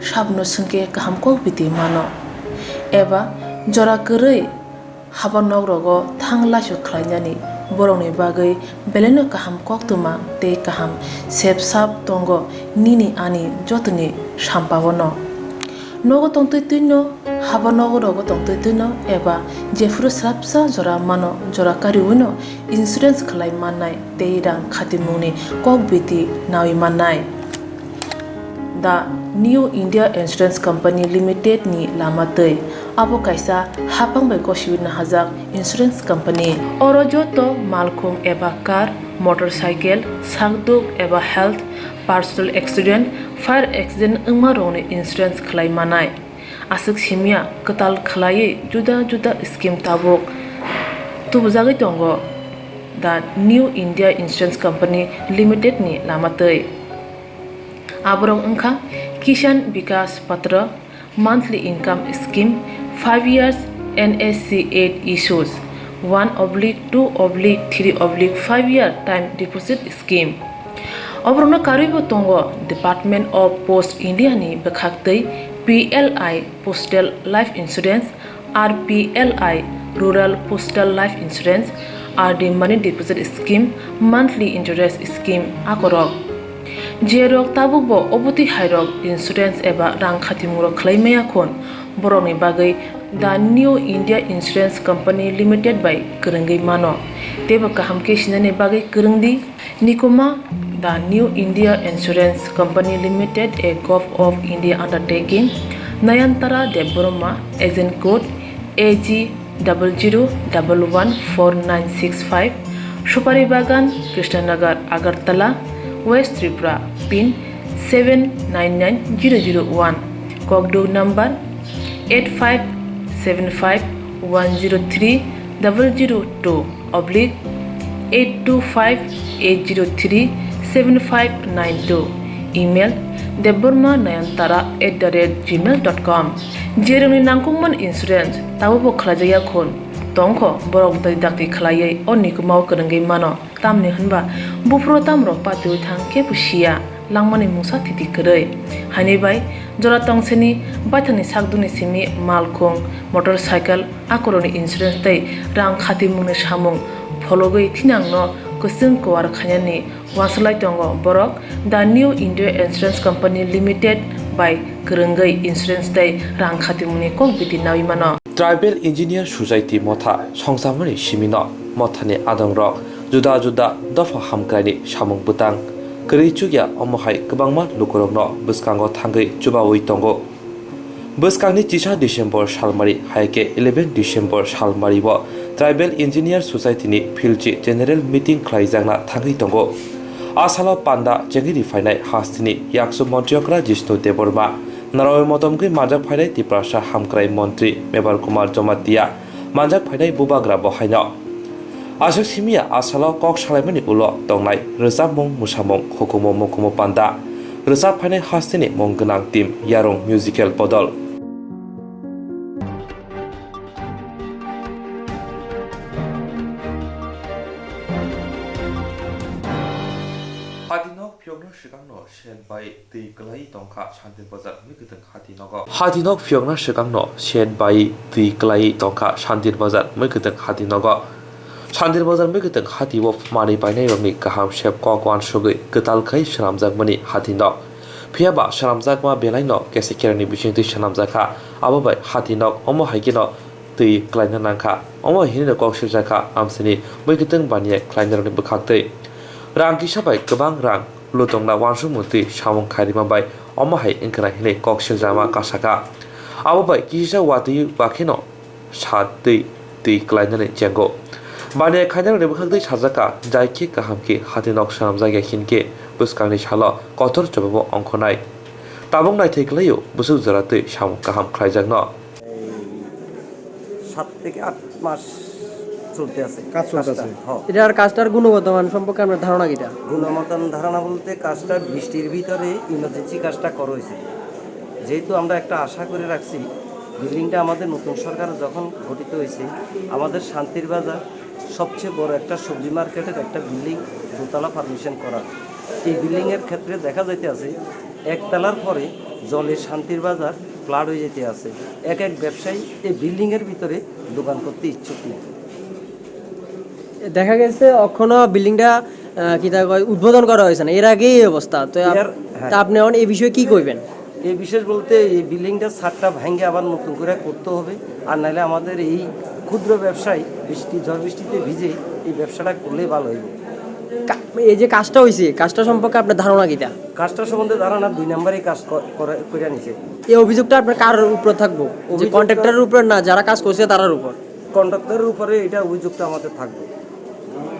sabono swngkhe kaham kok biti mano, eba jora kwrwi haba nok rogo thang laisu khlainani borokni bagwi belaino kaham koktwma tei kaham sep sap tongo nini ani jotoni sampao no. Nogo tongtwi twino, haba nogo rogo tongtwi twino eba jephuru swrapsa jora mano, jora kariwino insurance khlai mannai tei rang khatimungni kok biti naui mannai. The New India Insurance Company Limited ni lama twi abo kaisa hapang bai gosiwi nahajak insurance company. Oro joto malkhung eba car, motorcycle, sakduk eba health, personal accident, fire accident wngma rokni insurance khlai manai. Aswk simya kwtal khwlaiwi juda juda scheme tabuk tubujagwi tongo The New India Insurance Company Limited ni lama twi. Aborok wngkha Kisan Vikas Patra, Monthly Income Scheme, five years N S C eight issues, one oblique two oblique three oblique five year time deposit scheme. Oborokno karwibo tongo Department of Post India ni bwkhaktwi P L I Postal Life Insurance, R P L I Rural Postal Life Insurance, R D money deposit scheme, monthly interest scheme akorok. Jerok tabukbo obotwi hairok insurance eba rang khatimungrok khlai maya khon, borokni bagwi The New India Insurance Company Limited bai kwrwngwi mano. Teibo kaham khe sinani bagwi kwrwngdi. Nikuma, The New India Insurance Company Limited, a Govt of India undertaking, Nayantara Debbarma, agent code A G double zero double one four nine six five, Supari Bagan, Krishnanagar, Agartala, West Tripura, pin seven nine nine zero zero one, Kokduk number eight five seven five one zero three double zero two oblique eight two five eight zero three seven five nine two, email debbarma nayantara at the rate gmail dot com. Jerokni nangkukmani insurance tabukbo khlaijakya khun tongkho, borok dakti khlaiwi o nikumao kwrwngwi mano. Tamni hwnba buphuru tamrok patiwi thang kebo siya, langmani mungsa thiti kwrwi. Haini bai jora tongseni baithangni sakduni simi malkhung, motorcycle, akorokni insurance tei rang khatimungni samung phologwi thinangno kwchwng kuar khainani uansuk lai tongo borok The New India Insurance Company Limited bai kwrwngwi insurance tei rang khatimungni kok biti naui mano. Tribal Engineer Society motha songchamani simino mothani adongrok juda juda dopha hamkraini samung bwtang kwrwi chukya, omo hai kwbangma lukurokno bwskango thangwi chubaui tongo. Bwskangni chisa December salmari hai khe eleven December salmari o Tribal Engineer Society ni philchi general meeting khlaijakna thangwi tongo. A salo panda chengwi ri phainai hasteni yaksu montri okra Jishnu Debbarma, Narawi motomgwi manjak phainai Tiprasa hamkrai montri Mebar Kumar Jamatia, manjak phainai bubagra bo haino. Aswk simiya a salo kok salaimani ulo tongnai rwchapmung, mwsamung, hukumu mukumu panda, rwchap phainai hasteni mung gwnang team Yarung Musical Bodol. Hadinok phiyokna swkangno shed bai twi kwlai tongkha Shantir Bazar Mwkhwtwng Hati nogo. Hadinok phiyokna swkangno shed bai twi kwlai tongkha Shantir Bazar Mwkhwtwng Hati nogo. Shantir Bazar Mwkhwtwng Hati o manwi painairokni kaham sep kok uansugwi kwtal khai swnamjakmani hati nok. Phiya ba swnamjakma belaino kesa kerani bisingtwi swnamjakha, abo bai hati nok omo hai kheno twi kwlaina nangkha. Omo hinwi kok sirjakha amsini mwkhwtwng baniya khlainarokni bwkhaktwi. Rang kisa bai kwbang rang lutongna uansukmung twi samung khairima bai omo hai wngkhwna hinwi kok sirjakma kasakha. Abo bai kisa watwi bakheno sa twi twi kwlainani chengo. Baniya khlainarokni bwkhaktwi sajakha, jai khe kaham khe hati nok swnamjakya hinkhe bwskangni salo kotor chobabo ongkhornai. Tabuk naithai kwlaio bwswk jora twi samung kaham khlaijakno. এই সাত থেকে আট মাস চলতে আছে কাজ চলতে কাজটা। আছে। হ্যাঁ। এটার কাজটার গুণগত মান সম্পর্কে আপনার ধারণা কিটা? গুণগত ধারণা বলতে কাজটা বৃষ্টির ভিতরে ইমার্জেন্সি কাজটা করা হয়েছে। যেহেতু আমরা একটা আশা করে রাখছি, বিল্ডিংটা আমাদের নতুন সরকার যখন গঠিত হয়েছে, আমাদের শান্তির বাজার সবচেয়ে বড় একটা সবজি মার্কেটের একটা বিল্ডিং দোতলা ফার্নিশন করা। এই বিল্ডিংয়ের ক্ষেত্রে দেখা যাইতে আছে একতলার পরে জলে শান্তির বাজার ফ্লাড হয়ে যেতে আছে। এক এক ব্যবসায়ী এই বিল্ডিংয়ের ভিতরে দোকান করতে ইচ্ছুক নেই। দেখা গেছে এখনো বিল্ডিংটা, আহ, কি তা কয়, উদ্বোধন করা হয়েছে না, এর আগেই এই অবস্থা। তো আপ-, এর, হ্যাঁ। তা আপনি এখন এই বিষয়ে কি কইবেন? এই বিশেষ বলতে এই বিল্ডিংটা ছাদটা ভেঙে আবার নতুন করে করতে হবে, আর নাহলে আমাদের এই ক্ষুদ্র ব্যবসায়ী বৃষ্টি, ঝড় বৃষ্টিতে ভিজে এই ব্যবসাটা করলেই ভালো হইব। কা-, এই যে কাজটা হইছে, কাজটা সম্পর্কে আপনার ধারণা কিটা? কাজটা সম্বন্ধে ধারণা দুই নাম্বারই কাজ ক-, করে, করে নিছে। এই অভিযোগটা আপনার কার উপরে থাকবো? যে অভিযোগটা কন্ট্রাক্টরের উপরে না, যারা কাজ করছে তারার উপর? কন্ট্রাক্টরের উপরে এটা অভিযোগটা আমাদের থাকবে।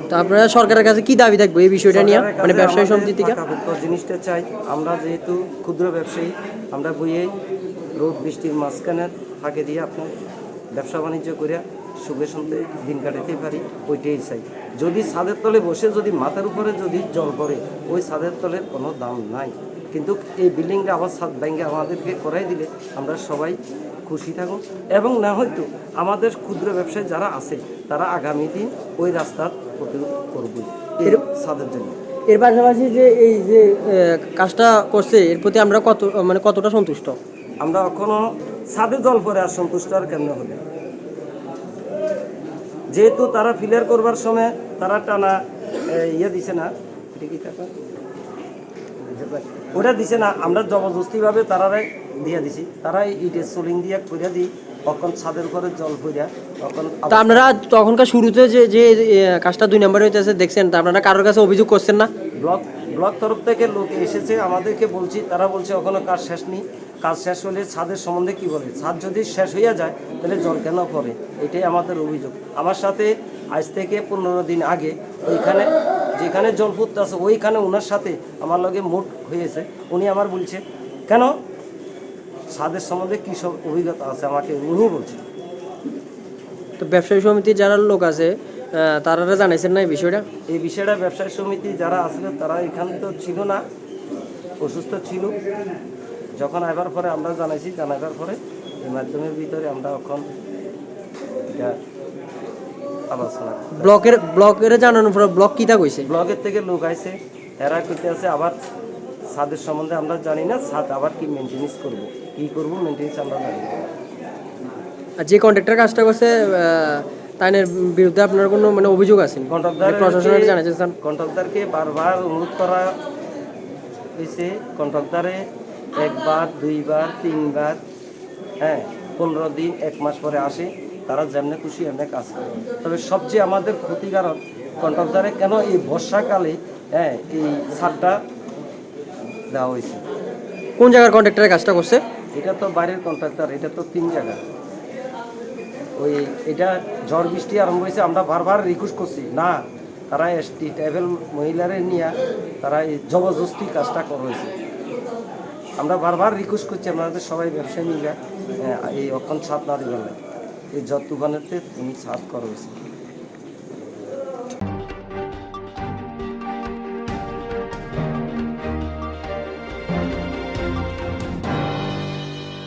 তো আপনারা সরকারের কাছে কি দাবি থাকবে এই বিষয়টা নিয়ে, সরকারের মানে কাছে ব্যবসায়ী আমাদের সমিতি থেকে? পাকাপোক্ত জিনিসটা চাই। আমরা যেহেতু ক্ষুদ্র ব্যবসায়ী, আমরা বইয়ে রোদ বৃষ্টির মাঝখানে ফাঁকে দিয়ে আপনার ব্যবসা বাণিজ্য করে সুখে শান্তি দিন কাটাতে পারি, ওইটাই চাই। যদি ছাদের তলে বসে যদি মাথার উপরে যদি জল পড়ে, ওই ছাদের তলের কোনো দাম নাই। কিন্তু এই বিল্ডিংটা আবার ছাদ ভেঙে আমাদেরকে করাই দিলে আমরা সবাই খুশি থাকুন। এবং না হয়তো আমাদের ক্ষুদ্র ব্যবসায়ী যারা আছে, তারা আগামী দিন ওই রাস্তার প্রতিরোধ করবে এই এর-, ছাদের জন্য। এর পাশাপাশি যে এই যে, এ, কাজটা করছে, এর প্রতি আমরা কত, মানে, কতটা সন্তুষ্ট? আমরা এখনো ছাদে জল পড়ে আর সন্তুষ্ট আর কেমনে হবে? যেহেতু তারা ফিলার করবার সময় তারা টানা, এ, ইয়ে দিছে না, এটা কি টাকা? ওটা দিছে না, আমরা জবরদস্তিভাবে তারারে দিয়ে দিছি। তারা এই ইটের সোলিং দিয়ে কইরা দিই, তখন ছাদের উপরে জল পড়া, তখন তা আপনারা তখনকার শুরুতে যে, যে, এ, কাজটা দুই নম্বরে হইতেছে দেখছেন, তা আপনারা কারোর কাছে অভিযোগ করছেন না? ব্লক, ব্লক তরফ থেকে লোক এসেছে, আমাদেরকে বলছি, তারা বলছে ওখানে কাজ শেষ নেই। কাজ শেষ হলে ছাদের সম্বন্ধে কি বলে? ছাদ যদি শেষ হইয়া যায়, তাহলে জল কেন পড়ে? এটাই আমাদের অভিযোগ। আমার সাথে আজ থেকে পনেরো দিন আগে ওইখানে, যেখানে জল পড়তে আছে, ওইখানে ওনার সাথে আমার লগে মুঠ হয়েছে। উনি আমার বলছে, "কেন ছাদের সম্বন্ধে কী সব অভিজ্ঞতা আছে?" আমাকে উনি বলছে। তো ব্যবসায়ী সমিতির যারা লোক আছে, আহ, তারা জানাইছেন না এই বিষয়টা? এই বিষয়টা ব্যবসায়ী সমিতি যারা আসলে তারা এখানে তো ছিল না, অসুস্থ ছিল। যখন আইবার পরে আমরা জানাইছি, জানাইবার পরে এই মাধ্যমের ভিতরে আমরা এখন এটা আলোচনা করতেছি। ব্লকের, ব্লকের জানানোর পরে ব্লক কিতা কইছে? ব্লকের থেকে লোক আইছে, এরা কইতে আছে আবার ছাদের সম্বন্ধে আমরা জানি না, ছাদ আবার কি মেনটেনেন্স করব, কি করব মেনটেনেন্স আমরা জানি না। আর যে কন্ট্রাক্টর কাজটা করছে, আহ, তাদের বিরুদ্ধে আপনার কোনো মানে অভিযোগ আছে নি? কন্ট্রাক্টর মানে প্রশাসনের কাছে জানাইছেন? কন্ট্রাক্টরকে বারবার অনুরোধ করা হয়েছে, কন্ট্রাক্টরে একবার, দুইবার, তিনবার, হ্যাঁ, পনেরো দিন, এক মাস পরে আসে, তারা যেমনে খুশি এমনি কাজ করে। তবে সবচেয়ে আমাদের ক্ষতিকারক কন্ট্রাক্টরে কেন এই বর্ষাকালে, হ্যাঁ, এই ছাদটা দেওয়া হয়েছে। কোন জায়গার কন্ট্রাক্টরের কাজটা করছে? এটা তো বাইরের কন্ট্রাক্টর, এটা তো তিন জায়গা। ওই এটা ঝড় বৃষ্টি আরম্ভ হয়েছে, আমরা বারবার রিকোয়েস্ট করছি, না, তারা এসটি ট্রাইবেল মহিলারে নিয়ে তারা এই জবরদস্তি কাজটা করা হয়েছে। আমরা বারবার রিকোয়েস্ট করছি, আপনাদের সবাই ব্যবসায়ী মিলে, আহ, এই অখন ছাদ না দিবেন না, এই ঝড় তুফানেতে তুমি ছাদ করা হয়েছে।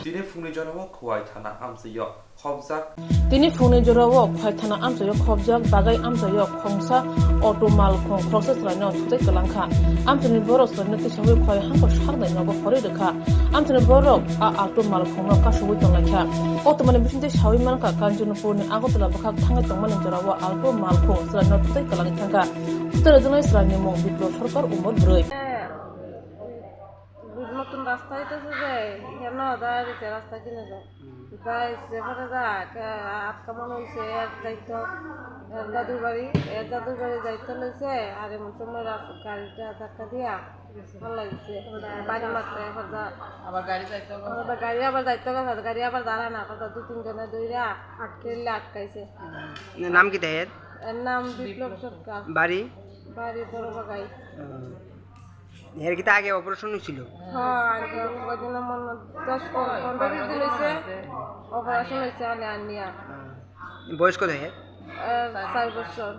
Tini phungni jorao Khowai thana amchaio khobjak. Tini phungni jorao Khowai thana amchaio khobjak, dagai amchaio khongsa auto malkhung khoroksa chwlaino thutai kwlangkha. Amchaini borok chwlaino tisawi Khowai hangko saknai nogo horwi rwkha. Amchaini borok a auto malkhungno kasugwi tonglaikha. Koktwmani bisingtwi sawi mankha, Kanchanpurni Agartala bwkhak thangwi tongmani jorao auto malkhung chwlaino thutai kwlangwi thangkha. Thutai rwjaknai chwlaini mung Biplop Sarkar, umor bwrwi. Notun rasta hoitese je, iyan no hoda rite rasta kine jo. Dai se pore da, ke atka mano hoise, ek daitto, ek dadur bari, ek dadur bari daitto loise, are mon somoi ras-, gari ta dhakka diya, phalai dise. Bari masse, hoda. Abar gari daitto ga. Hoda gari abar daitto ga, gari abar dara na, hoda dui tin jone doira, akke le atkaise. Nam ki ta her? Er nam Biplop Sarkar. Bari? Bari Boro Bagai. Hmm. এর কিতা আগে অপারেশন হয়েছিল? হ্যাঁ, আগে কয়দিন মনে হয় দশ পনেরো, পনেরো বিশ দিন হয়েছে, অপারেশন হয়েছে, আনে আনিয়া। হ্যাঁ। বয়স কত এর? এর চার বছর।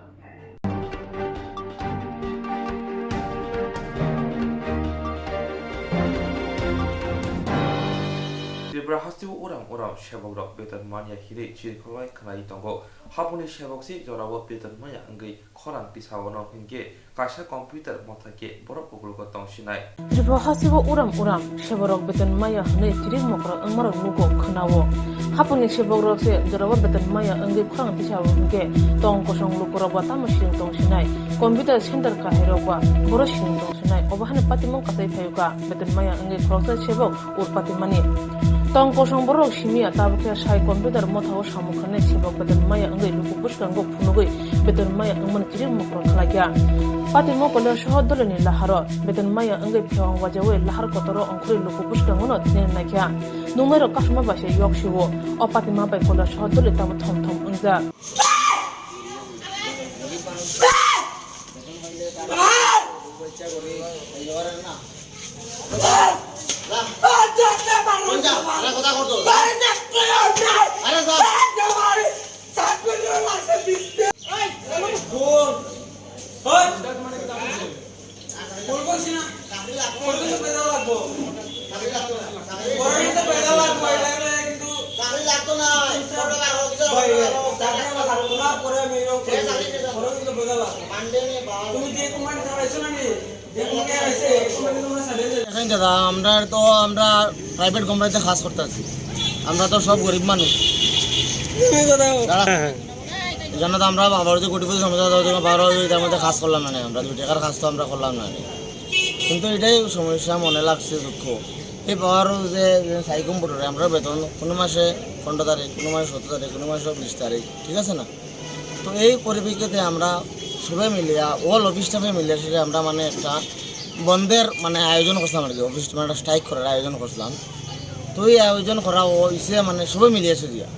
Tripura hasteo uram uram sebok rok beton manya hinwi chirikholai khnai tongo. Hapuni sebok si jorao beton manya wngwi khorang tisao no hinkhe kaisa computer motha khe borok kubulgo tongsinai. Tripura hasteo uram uram seborok beton maya hwnwi chirik mokrok wngmarok nugo khwnao. Hapuni sebokrok se jorao beton maya wngwi khorang tisao hinkhe tong kosong lukurok ba tamo siring tongsinai. Computer center kahairok ba boro siring tongsinai. Obo haino patimung kasai phaiwkha beton maya wngwi khoroksa sebok urpati mani. Tong kosong borok simiya tabuk khe sai computer mothao samung khanai sebok beton maya wngwi luku bwskango phunugwi beton maya wngmani chirik mokrok khlaikha. Patimo Kailashahar dolini laharo beton maya wngwi phewang wajawi lahar kotoro ongkhorwi luku bwskango no thwinai naikha. Nungnairok kasuma bai se yok siwo. O patima bai Kailashahar doli tamo thom thom wngjak. তুমি যে কোম্পানি চালাইছো না নি? এখন দাদা, আমরা তো, আমরা প্রাইভেট কোম্পানিতে কাজ করতেছি, আমরা তো সব গরিব মানুষ। দাঁড়া। জানো তো, আমরা বাবার যে কোটিপতি সমস্যা, তো আমরা বারো ওই এটার মধ্যে কাজ করলাম না, আমরা দুই টাকার কাজ তো আমরা করলাম না। কিন্তু এটাই সমস্যা মনে লাগছে দুঃখ। এই পাওয়ারও যে, যে সাই কম্পিউটারে আমরা বেতন কোনো মাসে পনেরো তারিখ, কোনো মাসে সতেরো তারিখ, কোনো মাসে বিশ তারিখ, ঠিক আছে না? তো এই পরিপ্রেক্ষিতে আমরা সবাই মিলিয়া, অল অফিস স্টাফে মিলিয়া সেটা আমরা মানে একটা বন্ধের মানে আয়োজন করছিলাম আর কি, অফিস মানে একটা স্ট্রাইক করার আয়োজন করছিলাম। তো এই আয়োজন করা হয়েছে মানে সবাই মিলিয়া সেদিয়া।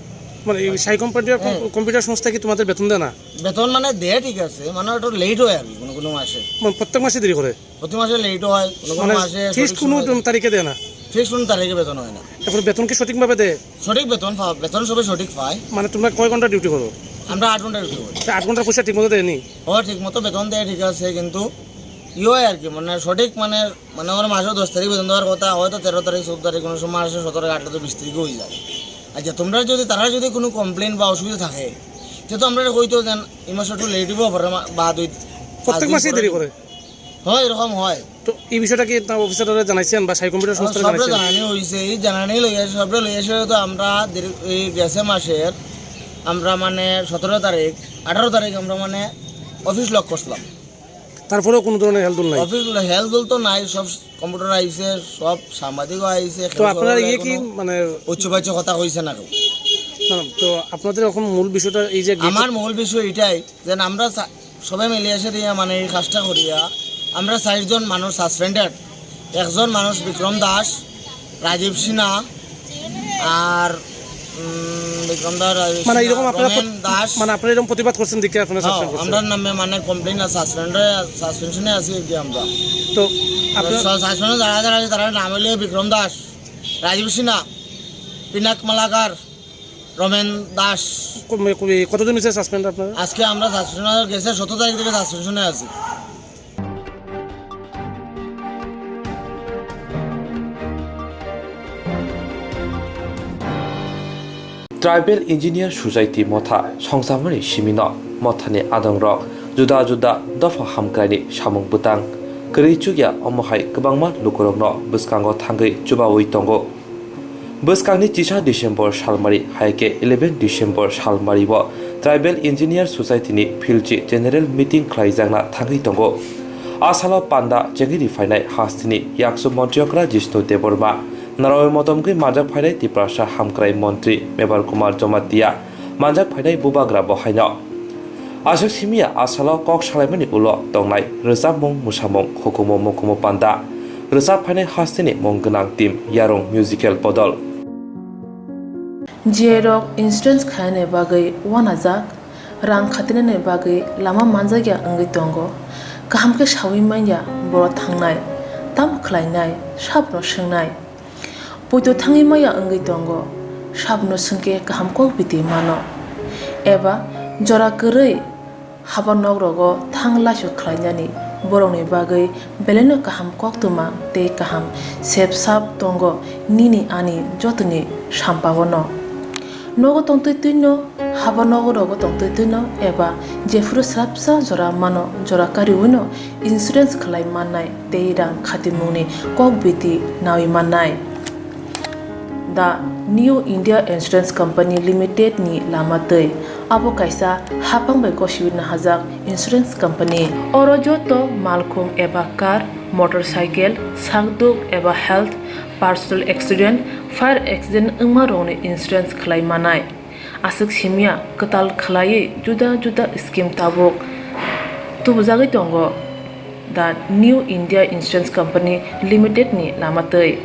মানে এই সাই কম্পিউটার, হ্যাঁ। কম্পিউটার সংস্থা কি তোমাদের বেতন দেয় না? বেতন মানে দেয় ঠিক আছে, মানে একটু লেট হয় আর কি কোনো কোনো মাসে। মানে প্রত্যেক মাসে দেরি করে? প্রতি মাসে লেট হয়, কোনো কোনো মানে মাসে ফিক্সড সঠিক কোনো সময় দেয় না। তারিখে দেয় না? ফিক্সড কোনো তারিখে বেতন হয় না। এখন বেতন কি সঠিকভাবে দেয়? সঠিক বেতন পা-, বেতন সবাই সঠিক পায়। মানে তোমরা কয় ঘন্টা ডিউটি করো? আমরা আট ঘন্টা ডিউটি করি। তা আট ঘন্টার পয়সা ঠিকমতো দেয়নি? ও ঠিক মতো বেতন দেয় ঠিক আছে, কিন্তু ইয়ে হয় আর কি, মানে সঠিক মানে, মানে ওর মাসে দশ তারিখ বেতন দেওয়ার কথা, হয়তো তেরো তারিখ, চৌদ্দ তারিখ, কোনো সময় আসে সতেরো তারিখ, আঠারো তারিখ, বিশ তারিখও হয়ে যায়। আচ্ছা, তোমরা যদি, তারা যদি কোনো কমপ্লেন বা অসুবিধা থাকে, তে তো আমরা কইতো যেন এই মাসে একটু লেট হইব, পরের মা-, বা দুই, পাঁচ প্রত্যেক দিন মাসেই পরে দেরি করে? হয়, এরকম হয়। তো এই বিষয়টা কি আপনার অফিসাররা জানাইছেন বা সাই কম্পিউটার সংস্থাকে সবরে জানাইছেন? জানানি হয়েছে, এই জানানি লইয়া, সবরে লইয়া এসে তো আমরা দেরি, এই গেছে মাসের আমরা মানে সতেরো তারিখ, আঠারো তারিখ আমরা মানে অফিস লক করছিলাম। তারপরেও কোনো ধরনের হেলদোল নাই? অফিস হেলদোল তো নাই, সব কম্পিউটার আইছে, সব সাংবাদিকও আইছে, তো কেউ আপনারা সবার ইয়ে কি কোনো মানে উচ্চ বাচ্য কথা কইছে না কেউ। না, তো আপনাদের এখন মূল বিষয়টা এই যে গেট আমার মূল বিষয় এটাই যে আমরা সা-, সবাই মিলে এসে দিয়ে মানে এই কাজটা করিয়া আমরা চারজন মানুষ সাসপেন্ডেড, একজন মানুষ বিক্রম দাস, রাজীব সিনহা, আর, উম, বিক্রম দাস, রাজীব মানে সিনহা, এরকম আপনারা রমেন প্র-, দাস। মানে আপনারা এরকম প্রতিবাদ করছেন দেখে আপনারা হ্যাঁ, সাসপেন্ড করছেন? আমরা নামে মানে কমপ্লেন আর সাসপেন্ড, সাসপেনশনে আছি আর কি আমরা। তো আপনারা সা-, সাসপেন্ডে যারা যারা আছে, তারা নাম হইলে বিক্রম দাস, রাজীব সিনহা, পিনাক মালাকার, রমেন দাস। ক-, মানে কবে, কতদিন হয়েছে সাসপেন্ড আপনারা? আজকে আমরা সাসপেনশনে গেছে, সতেরো তারিখ থেকে সাসপেনশনে আছি। Tribal Engineer Society motha songchamani simino mothani adongrok juda juda dopha hamkraini samung bwtang kwrwi chukya, omo hai kwbangma lukurokno bwskango thangwi chubawi tongo. Bwskangni chisa December salmari hai khe eleven December salmari o Tribal Engineer Society ni philchi general meeting khlaijakna thangwi tongo. A salo panda chengwi riphainai hasteni yaksu montri okra Jishnu Debbarma, narowi motom wngwi manjak phainai Tiprasa hamkrai montri Mebar Kumar Jamatia, manjak phainai bubagra bo haino. Aswk simi ya a salo kok salaimani ulo tongnai rwchapmung, mwsamung, hukumu mukumu panda rwchap phainai hasteni mung gwnang team Yarung Musical Bodol. J rok insurance khainani bagwi uanajak, rang khatinani bagwi lama manjakya wngwi tongo. Kaham khe saui manya borok thangnai, tamo khlainai, sabono swngnai. Poito thangwi maya wngwi tongo, sabono swngkhe kaham kok biti mano. Eba jora kwrwi haba nok rogo thang laisu khlainani borokni bagwi belaino kaham koktwma tei kaham sep sap tongo nini ani jotoni sampao no. Nogo tongtwi twino, haba nogo rogo tongtwi twino eba jephuru swrapsa jora mano, jora kariwino insurance khlai mannai tei rang khatimungni kok biti nawi mannai. The New India Insurance Company Limited ni lama twi. Abo kaisa haphang bai gosiwi nahajak insurance company. Oro joto malkhung eba car, motorcycle, sakduk eba health, personal accident, fire accident wngma rokni insurance khlai manai. Aswk simya kwtal khlaiwi juda juda scheme tabuk tubujagwi tongo the New India Insurance Company Limited ni lama twi.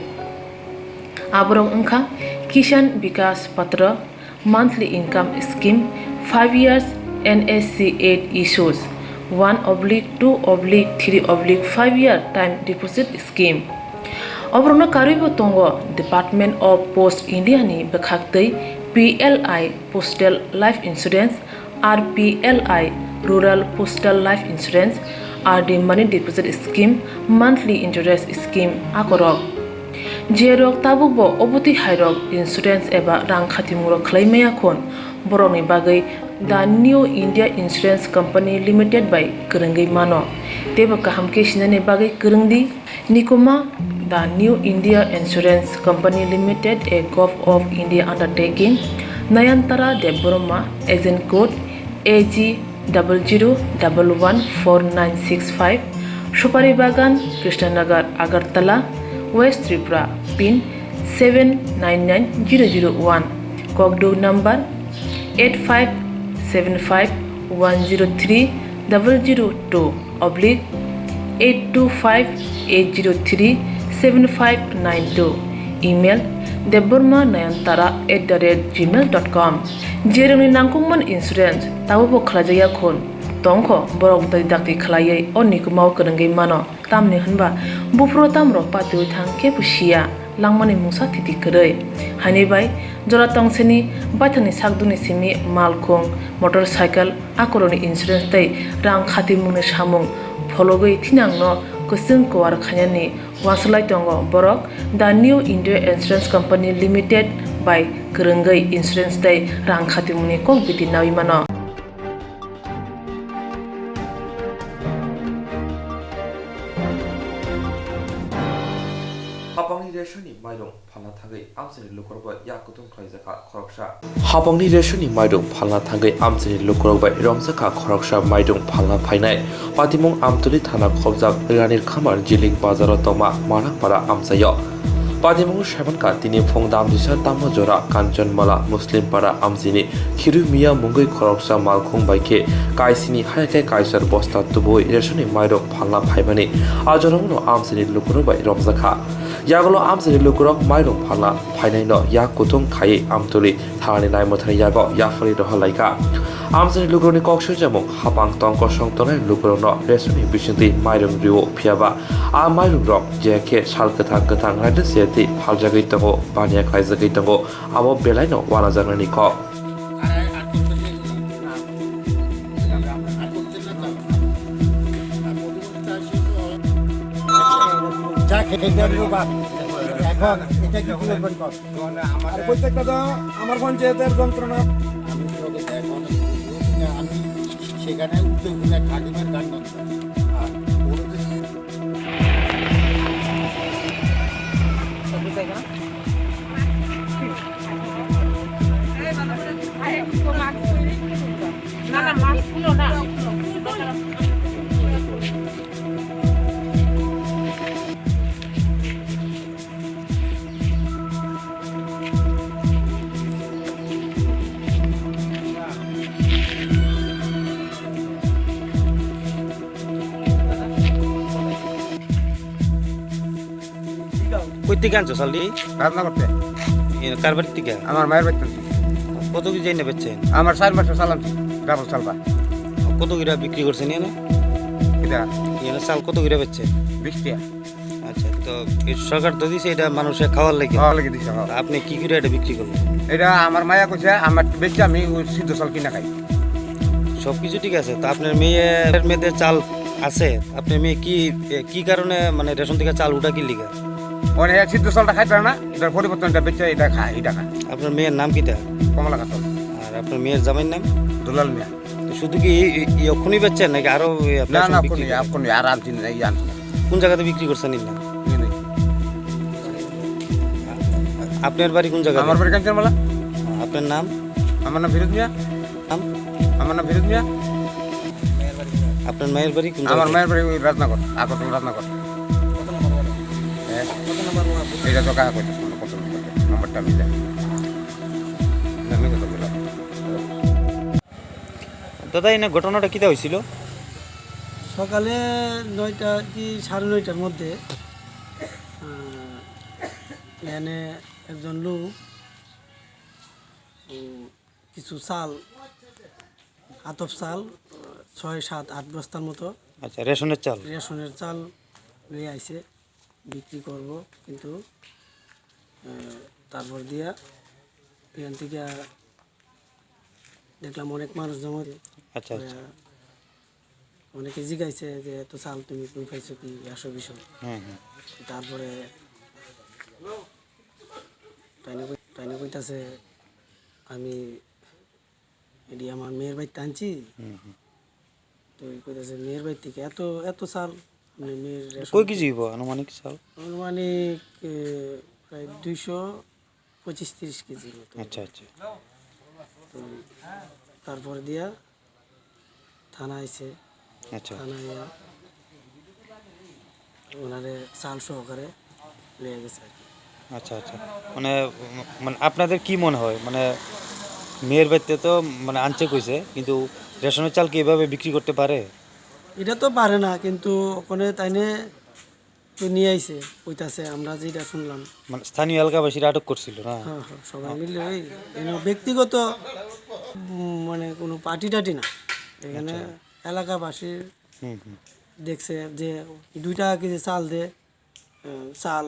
Aborok wngkha Kisan Vikas Patra, monthly income scheme, five years N S C eight issues, one oblique two oblique three oblique five year time deposit scheme. Oborokno karwibo tongo Department of Post India ni bwkhaktwi P L I Postal Life Insurance, R P L I Rural Postal Life Insurance, R D Money Deposit Scheme, Monthly Interest Scheme akorok. Jerok tabukbo obotwi hairok insurance eba rang khatimungrok khlai maya khun, borokni bagwi The New India Insurance Company Limited bai kwrwngwi mano, teibo kaham khe sinani bagwi kwrwngdi. Nikuma, The New India Insurance Company Limited, a Govt of India undertaking, Nayantara Debbarma, Agent Code, A G double zero double one four nine six five, Supari Bagan, Krishnanagar, Agartala, West Tripura, pin seven nine nine zero zero one, Kokduk number eight five seven five one zero three double zero two oblique eight two five eight zero three seven five nine two, email debbarma nayantara at the rate gmail dot com. Jerokni nangkukmani insurance tabukbo khlaijakya khun tongkho, borok dakti khlaiwi o nikumao kwrwngwi mano, tamni hwnba buphuru tamrok patiui thang kebo siya langmani mungsa thiti kwrwi. Haini bai jora tongseni baithangni sakdukni simi malkhung, motorcycle, akorokni insurance tei rang khatimungni samung phologwi thinangno kwchwng kwar khainani uansuk lai tongo borok The New India Insurance Company Limited bai kwrwngwi insurance tei rang khatimungni kok biti naui mano. Hapangni resoni mairung phalna thangwi amchaini lukurok bai yak kutung khlaijakha khoroksa. Hapangni resoni mairung phalna thangwi amchaini lukurok bai romjakha khoroksa mairung phalna phainai. Patimung Amtuli thana khobjak Ranir Khamar Jiling bazaro tongma Marangpara amchaio. Patimung saimankha tini phung damjisa tamo jora Kanchanmala Muslim para amchaini Khiru Miya mungwi khoroksa malkhung bai khe kaisini hai khe kaisar bosta tubuwi resoni mairung phalna phaimani. A jorao no amchaini lukurok bai romjakha. Yagulo amchaini lukurok mairung phalna phainaino yak kutung khaiwi Amtuli thanani naimwthangni yago yaphari rohor laikha. Amchaini lukurokni kok swijamung hapang tong kosong tongnai lukurokno resoni bisingtwi mairung rio, phiyaba a mairungrok je khe sal kwthang kwthang raida siyatwi phaljagwi tongo, baniya khlaijagwi tongo, abo belaino uanajaknani kok. যা খেতে দেন বাবা। এখন এটা কি করবেন কর? আর প্রত্যেকটা তো আমার পঞ্চায়েতের যন্ত্রণা। আমি তোকে এখন আমি সেখানে উঠতে উঠতে কাকিমার গান গাইতাম। আর ওর কই থেকে আনছো চালটি? রান্না করতে। এ, কার বাড়ি থেকে? আমার মায়ের বাড়ি থেকে। কত কেজি এনে বেচছেন? আমার চার মাসের চাল আনছি, ডাবল চাল বা। কত করে বিক্রি করছেন এনে? এটা? এনে চাল কত করে বেচছেন? বিশ টাকা। আচ্ছা, তো এই সরকার তো দিছে এটা মানুষের খাওয়ার লাগি। খাওয়ার লাগি দিছে, হ্যাঁ। তা আপনি কি করে এটা বিক্রি করলেন? এটা আমার মায়া কইছে, আমার বেশি আমি ওই সিদ্ধ চাল কিনা খাই। সবকিছু ঠিক আছে, তো আপনার মেয়ের মধ্যে চাল আছে? আপনার মেয়ে কি, এ, কি কারণে মানে রেশন থেকে চাল উঠা কি লিগা? মানে সিদ্ধ চালটা খাইতে পারে না, এটার পরিবর্তন এটা বেচে, এটা খায়, এটা খায়। আপনার মেয়ের নাম কিটা? কমলা খাতুন। আর আপনার মেয়ের জামাইর নাম? দুলাল মিয়া। তো শুধু কি এই, এই, এই অক্ষুনি বেচছেন নাকি আরো এই আপনার না, না, সঙ্গে বিক্রি অক্ষুনি, করেন? অক্ষুনি, আর আনছি না, এই আনছি না। কোন জায়গাতে বিক্রি করছেন এটা? এই নেই। আপনার বাড়ি কোন জায়গাতে? আমার বাড়ি কাঞ্চনমালা। আপনার নাম? আমার নাম ফিরোজ মিয়া। নাম? আমার নাম ফিরোজ মিয়া। আপনার মায়ের বাড়ি কোন আমার জায়গাতে? মায়ের বাড়ি ওই রাজনগর, আগরতলা রাজনগর। কত নম্বর ওয়ার্ড? হ্যাঁ? কত নম্বর ওয়ার্ড? এটা তো কাকা কইতে শুনলো, কত নম্বর? নম্বরটা আমি জানি। জানি কত বলে। দাদা, এনে ঘটনাটা কিতা হয়েছিল? সকালে নয়টা কি সাড়ে নয়টার মধ্যে, আহ, এখানে একজন লোক, উম, কিছু চাল, আতপ চাল, আহ, ছয়, সাত, আট বস্তার মতো। আচ্ছা, রেশনের চাল? রেশনের চাল নিয়ে আইছে। বিক্রি করব, কিন্তু, আহ, তারপর দিয়া এখান থেকে দেখলাম অনেক মানুষ জমা হয়েছে। আচ্ছা, আচ্ছা। আহ, অনেকে জিজ্ঞাসে যে, "এত চাল তুমি কই পাইছো কি একশো বিশ?" হুম, হুম। তারপরে তাইনে কই-, তাইনে কইতাছে, "আমি এটি আমার মেয়ের বাড়িতে আনছি।" হুম, হুম। তো এই কইতাছে, "মেয়ের বাড়ি থেকে এত, এত চাল?" মানে মেয়ের রেশন কয় কেজি হইব আনুমানিক চাল? আনুমানিক, এ, প্রায় দুইশো পঁচিশ তিরিশ কেজির মতো। আচ্ছা, আচ্ছা। তো তারপরে দিয়া থানা আইছে। আচ্ছা। থানা আইয়া ওনারে চাল সহকারে লইয়া গেছে আর কি। আচ্ছা, আচ্ছা। মানে, উম, মানে আপনাদের কি মনে হয়? মানে, মেয়ের বাড়িতে তো, মানে, আনছে কইছে, কিন্তু রেশনের চাল কি এভাবে বিক্রি করতে পারে? এটা তো পারে না, কিন্তু ওখানে তাইনে তো নিয়ে আইছে, কইতাছে, আমরা যেটা শুনলাম। মানে, স্থানীয় এলাকাবাসীরা আটক করছিল, না? হ্যাঁ, হ্যাঁ, সবাই মিলে ওই, এনে ব্যক্তিগত, উম, মানে, কোনো পার্টি টার্টি না। এখানে আচ্ছা। এলাকাবাসী হুম, হুম। দেখছে যে দুই টাকা কেজি চাল দে, আহ, চাল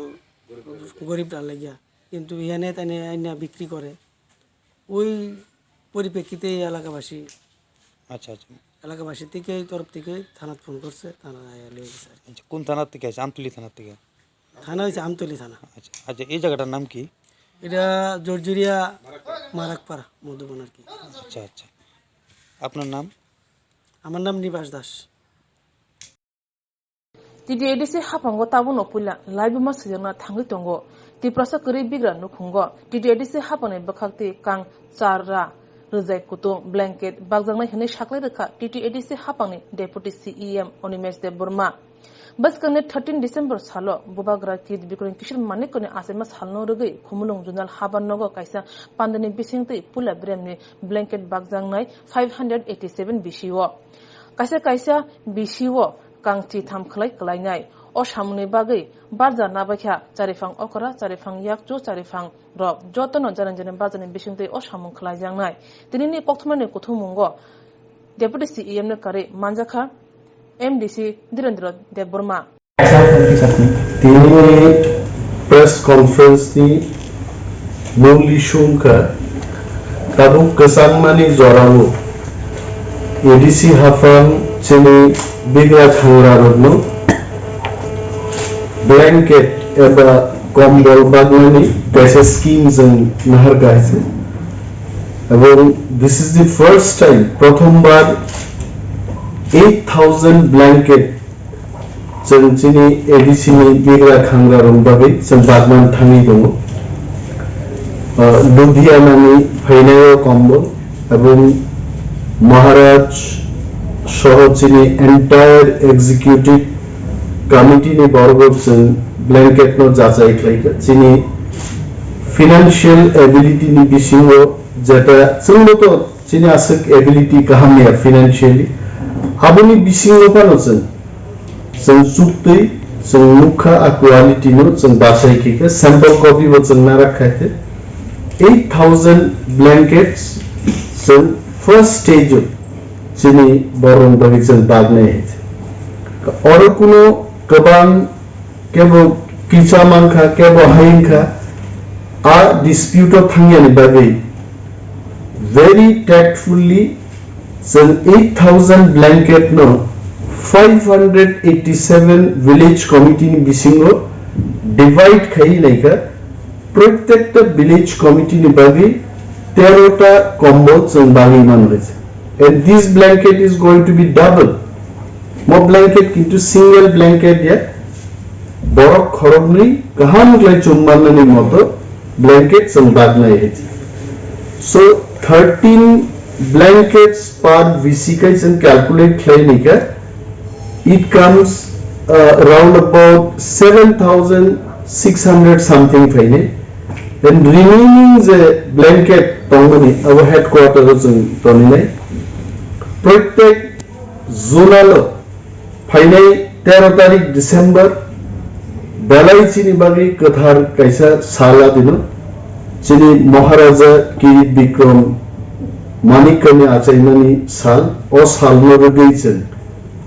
গরিবরা লাগিয়া, কিন্তু এখানে তাইনে আইনা বিক্রি করে। ওই পরিপ্রেক্ষিতে এই এলাকাবাসী আচ্ছা, আচ্ছা। এলাকাবাসী থেকে, এই তরফ থেকে থানাত ফোন করছে, থানা আইয়া লয়ে গেছে আর কি। আচ্ছা, কোন থানার থেকে আছে? আমতলী থানার থেকে? থানা হইছে আমতলী থানা। আচ্ছা, আচ্ছা, এই জায়গাটার নাম কি? এটা জর্জরিয়া মারাকপাড়া মধুবন আর কি। আচ্ছা, আচ্ছা। আপনার নাম? আমার নাম নিবাস Das. T T A D C haphango tabukno puila laibuma swijakna thangwi tongo Tiprasa kwrwi bigra nukhungo. T T A D C haphangni bwkhak twi kang char ra rwjai kutung blanket bakjaknai hwnwi saklai rwkha T T A D C haphangni Deputy C E M Animesh Debbarma. Bwskangni thirteen December salo Bubagra Kit Bikroi Kishore Manikyani achaima salno rwgwi Khumulwng Zonal habar nogo kaisa pandani bisingtwi puila beremni blanket bakjaknai five hundred eighty seven bisi o. Kaisa kaisa bisi o kangchi tham khlai kwlainai. O samungni bagwi barja nabaikha chariphang okra, chariphang yakchu, chariphang rok jotono janai janai barjani bisingtwi o samung khlaijaknai. Tinini koktwmani kuthummungo Deputy C E M ni kwrwi manjakha M D C Dhirendra Debbarma. Tini press conference ni mungli sungkha tabuk kwchangmani jorao A D C haphang chini bigra khangra rokno blanket eba kombol bakmani kaisa scheme jwng nahar kaisa. Ebong this is the first time, prothom bar eight thousand blanket chwng chini A D C ni bigra khangra rok bagwi chwng bagman thangwi tongo. Ah, Ludhiana ni phainai o kombol ebong Maharaj soho chini entire executive committee ni borok rok chwng blanket no jachai khlaikha. Chini financial ability ni bisingo jeta chwngno to chini aswk ability kaham ya financially. Aboni bisingo phano chwng, chwng chuktwi, chwng nukha a quality no chwng bachai khe khe sample copy bo chwng narak khai khe eight thousand blankets chwng first stage o chini borok bagwi chwng bagnai hai. Oro kuno kwbang kebo kisa mankha, kebo hai wngkha, a dispute o thangyani bagwi very tactfully chwng eight thousand blanket no five hundred eighty seven village committee ni bisingo divide khai laikha, prottekta village committee ni bagwi tero ta kombol chwng bagwi mano hai. And this blanket is going to be double. Mo blanket kintu single blanket ya. Borok khoroknwi kaham khlai chum mannani moto blanket chwng baknai hai. So thirteen blankets per V C kai chwng calculate khlai nika. It comes, uh, around about seven thousand six hundred something phainai. And remaining je blanket tongmani abo headquarter o chwng toninai. Prottek zonal o phainai tero tarik December, belai chini bagwi kwthar kaisa sal adino, chini Maharaja Kirit Bikram Manikyani achaimani sal, o salno rwgwi chwng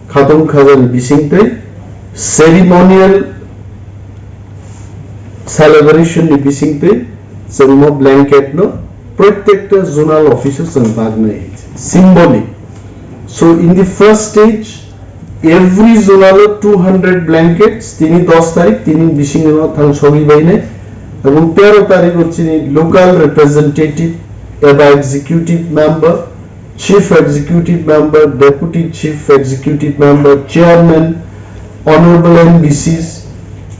khatung khajani bisingtwi ceremonial celebration ni bisingtwi chwng mo blanket no prottekta zonal office o chwng bagnai symbolic. So in the first stage, every zonal o two hundred blankets tini dos tarik tini bisingo thang sogwi bainai, ebong tero tarik o chini local representative eba executive member, Chief Executive Member, Deputy Chief Executive Member, Chairman, Honorable M D Cs,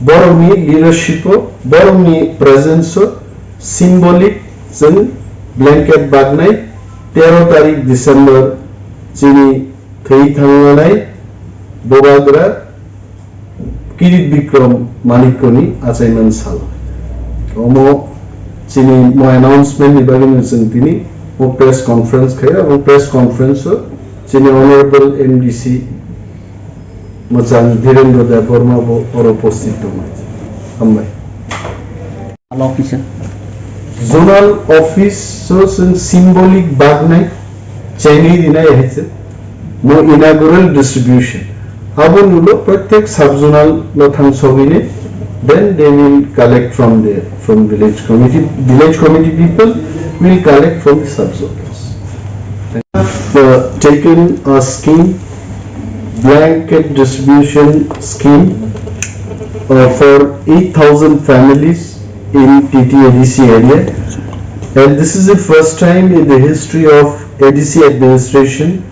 borokni leadership o, borokni presence o symbolic chwng blanket bagnai tero tarik December chini Thwi thangmanai Bubagra Kirit Bikram Manikyani achaiman sal. Omo chini mo announcement ni bagwi no chwng tini mo press conference khaio, abo press conference o chini Honorable M D C Mwchang Dhirendra Debbarma bo oro upasthit tongmani. Hambai. Zonal office o chwng symbolic bagnai chengwi rinai hai se mo inaugural distribution. Abo nulo pratyek sub zonal lo thang sogwini, then they will collect from there, from village committee. Village committee people will collect from the sub zonals. Have uh, taken a scheme, blanket distribution scheme uh, for eight thousand families in T T A D C area. And this is the first time in the history of A D C administration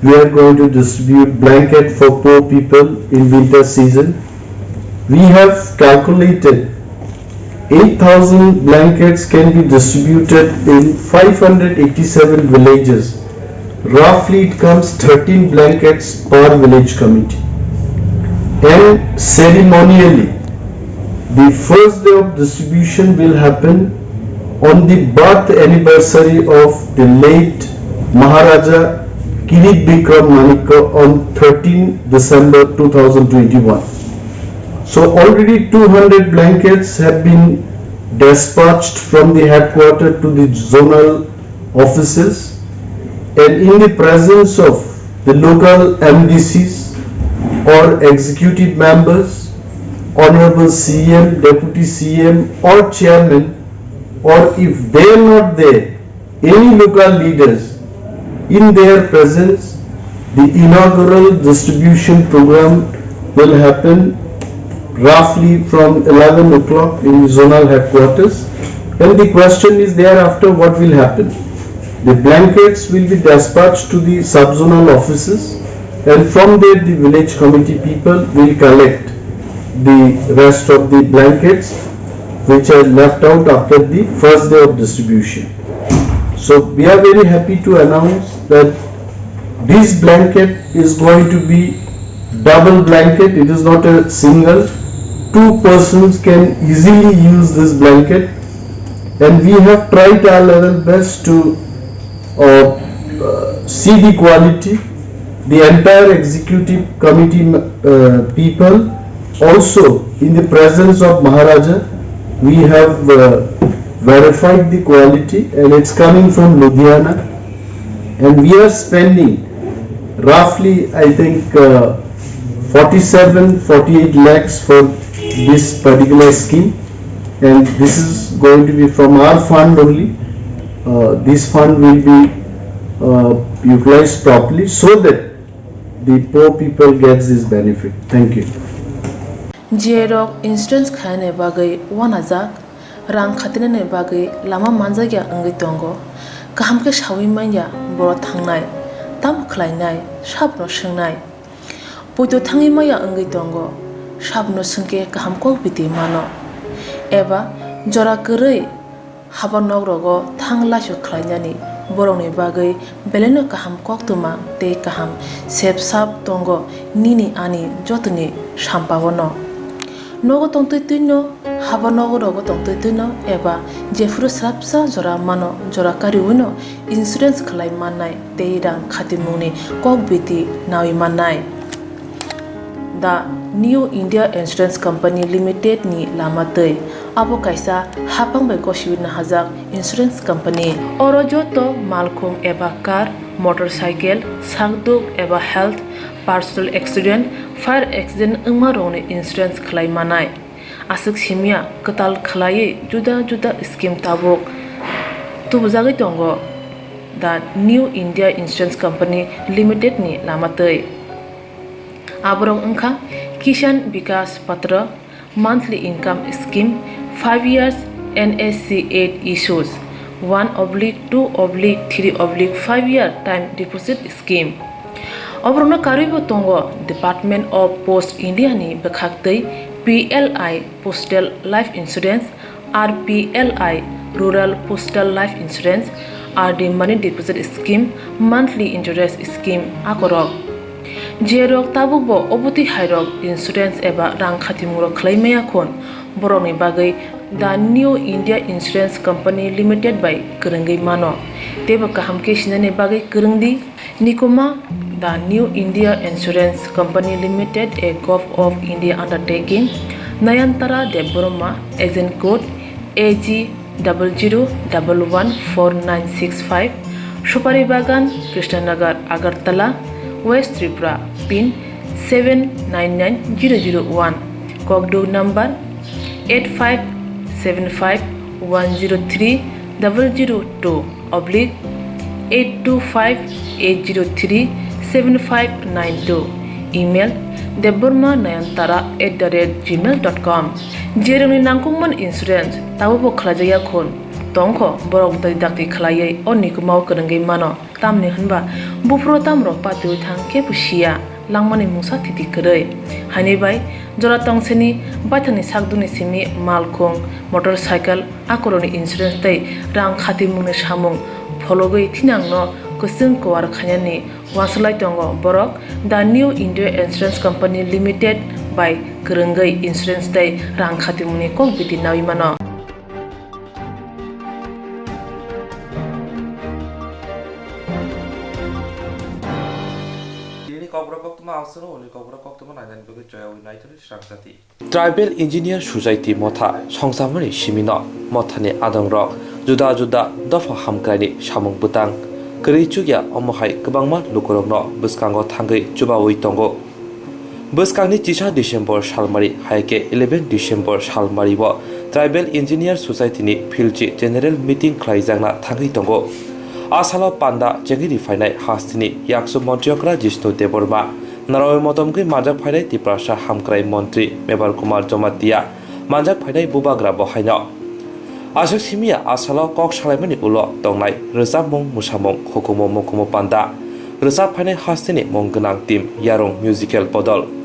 we are going to distribute blanket for poor people in winter season. We have calculated eight thousand blankets can be distributed in five hundred eighty-seven villages. Roughly, it comes thirteen blankets per village committee. And ceremonially, the first day of distribution will happen on the birth anniversary of the late Maharaja Kirit Bikram Manikya on thirteen December two thousand twenty-one. So already two hundred blankets have been dispatched from the headquarter to the zonal offices, and in the presence of the local M D Cs or executive members, Honorable C M, Deputy C M or Chairman, or if they are not there, any local leaders, in their presence, the inaugural distribution program will happen roughly from eleven o'clock in zonal headquarters. And the question is thereafter, what will happen? The blankets will be dispatched to the sub-zonal offices, and from there the village committee people will collect the rest of the blankets which are left out after the first day of distribution. So we are very happy to announce that this blanket is going to be double blanket. It is not a single. Two persons can easily use this blanket, and we have tried our level best to uh, uh, see the quality. The entire executive committee uh, people also, in the presence of Maharaja, we have uh, verified the quality, and it's coming from Ludhiana, and we are spending roughly, I think, uh, forty-seven, forty-eight lakhs for this particular scheme, and this is going to be from our fund only. Uh, this fund will be uh, utilized properly so that the poor people gets this benefit. Thank you. Jiyai rok insurance khainai bagwi wanajak, rang khatinani bagwi lama manjakya wngwi tongo. Kaham khe sawi manya boro thangnai, tamo khlainai, sabono swngnai. Poito thangwi maya wngwi tongo, sabono swngkhe kaham kok biti mano. Eba jora kwrwi haba nogrogo thang laisu khlainani borokni bagwi belaino kaham koktwma tei kaham sep sap tongo nini ani jotoni sampaono. Nogo tongtwi twino, haba nogo rogo tongtwi twino eba jephuru swrapsa jora mano jora kariwino insurance khlai mannai tei rang khatimungni kok biti nawi mannai. The New India Insurance Company Limited ni lama twi abo kaisa haphang bai gosiwi nahajak insurance company. Oro joto malkhung eba car, motorcycle, sakduk eba health, personal accident, fire accident wngma rokni insurance khlai manai. Aswk simya kwtal khwlaiwi juda juda scheme tabuk tubujagwi tongo the New India Insurance Company Limited ni lama twi. Aborok wngkha Kisan Vikas Patra, monthly income scheme, five years N S C eight issues, one oblique two oblique three oblique five year time deposit scheme. Oborokno karwibo tongo Department of Post India ni bwkhaktwi P L I Postal Life Insurance, R P L I Rural Postal Life Insurance, R D Money Deposit Scheme, Monthly Interest Scheme, akorok. Jerok tabukbo obotwi hairok insurance eba rang khatimungrok khlai maya khun, borokni bagwi The New India Insurance Company Limited bai kwrwngwi mano. Teibo kaham khe sinani bagwi kwrwng di. Nikuma, The New India Insurance Company Limited, a Govt of India undertaking, Nayantara Debbarma, agent code A G double zero double one four nine six five, Supari Bagan, Krishnanagar, Agartala, West Tripura, pin seven nine nine zero zero one, kokduk number eight five seven five one zero three double zero two oblique eight two five eight zero three seven five nine two, email debbarma nayantara at the rate gmail dot com. Jerokni nangkukmani insurance tabukbo khlaijakya khun, tongkho borok dai dakti khlaiwi o nikumao kwrwngwi mano. Tamni hwnba buphuru tamrok patiwi thang khe bo siya, langmani mungsa thiti kwrwi. Haini bai jora tongsini baithangni sakdukni simi malkhung, motorcycle, akorokni insurance tei rang khatimungni samung phologwi thinangno kwchwng kuar khainani uansuk lai tongo borok. The New India Insurance Company Limited bai kwrwngwi insurance tei rang khatimungni kok biti naui mano. Tini Kokborok koktwma, ang chwngno uni Kokborok koktwma nainani bagwi choyaui naithani srangjati. Tribal Engineer Society motha songchamani simino mothani adongrok juda juda dopha hamkraini samung bwtang kwrwi chukya, omo hai kwbangma lukurokno bwskango thangwi chubaui tongo. Bwskangni chisa December salmari hai khe eleven December salmari o Tribal Engineer Society ni philchi general meeting khlaijakna thangwi tongo. A salo panda chengwi riphainai hasteni yaksu montri okra Jishnu Debbarma, narawi motomgwi manjak phainai Tiprasa hamkrai montri Mebar Kumar Jamatia, manjak phainai bubagra bo haino. Aswk simiya a salo kok salaimani ulo tongnai rwchapmung, mwsamung, hukumu mukumu panda rwchap phainai hasteni mung gwnang team Yarung Musical Bodol.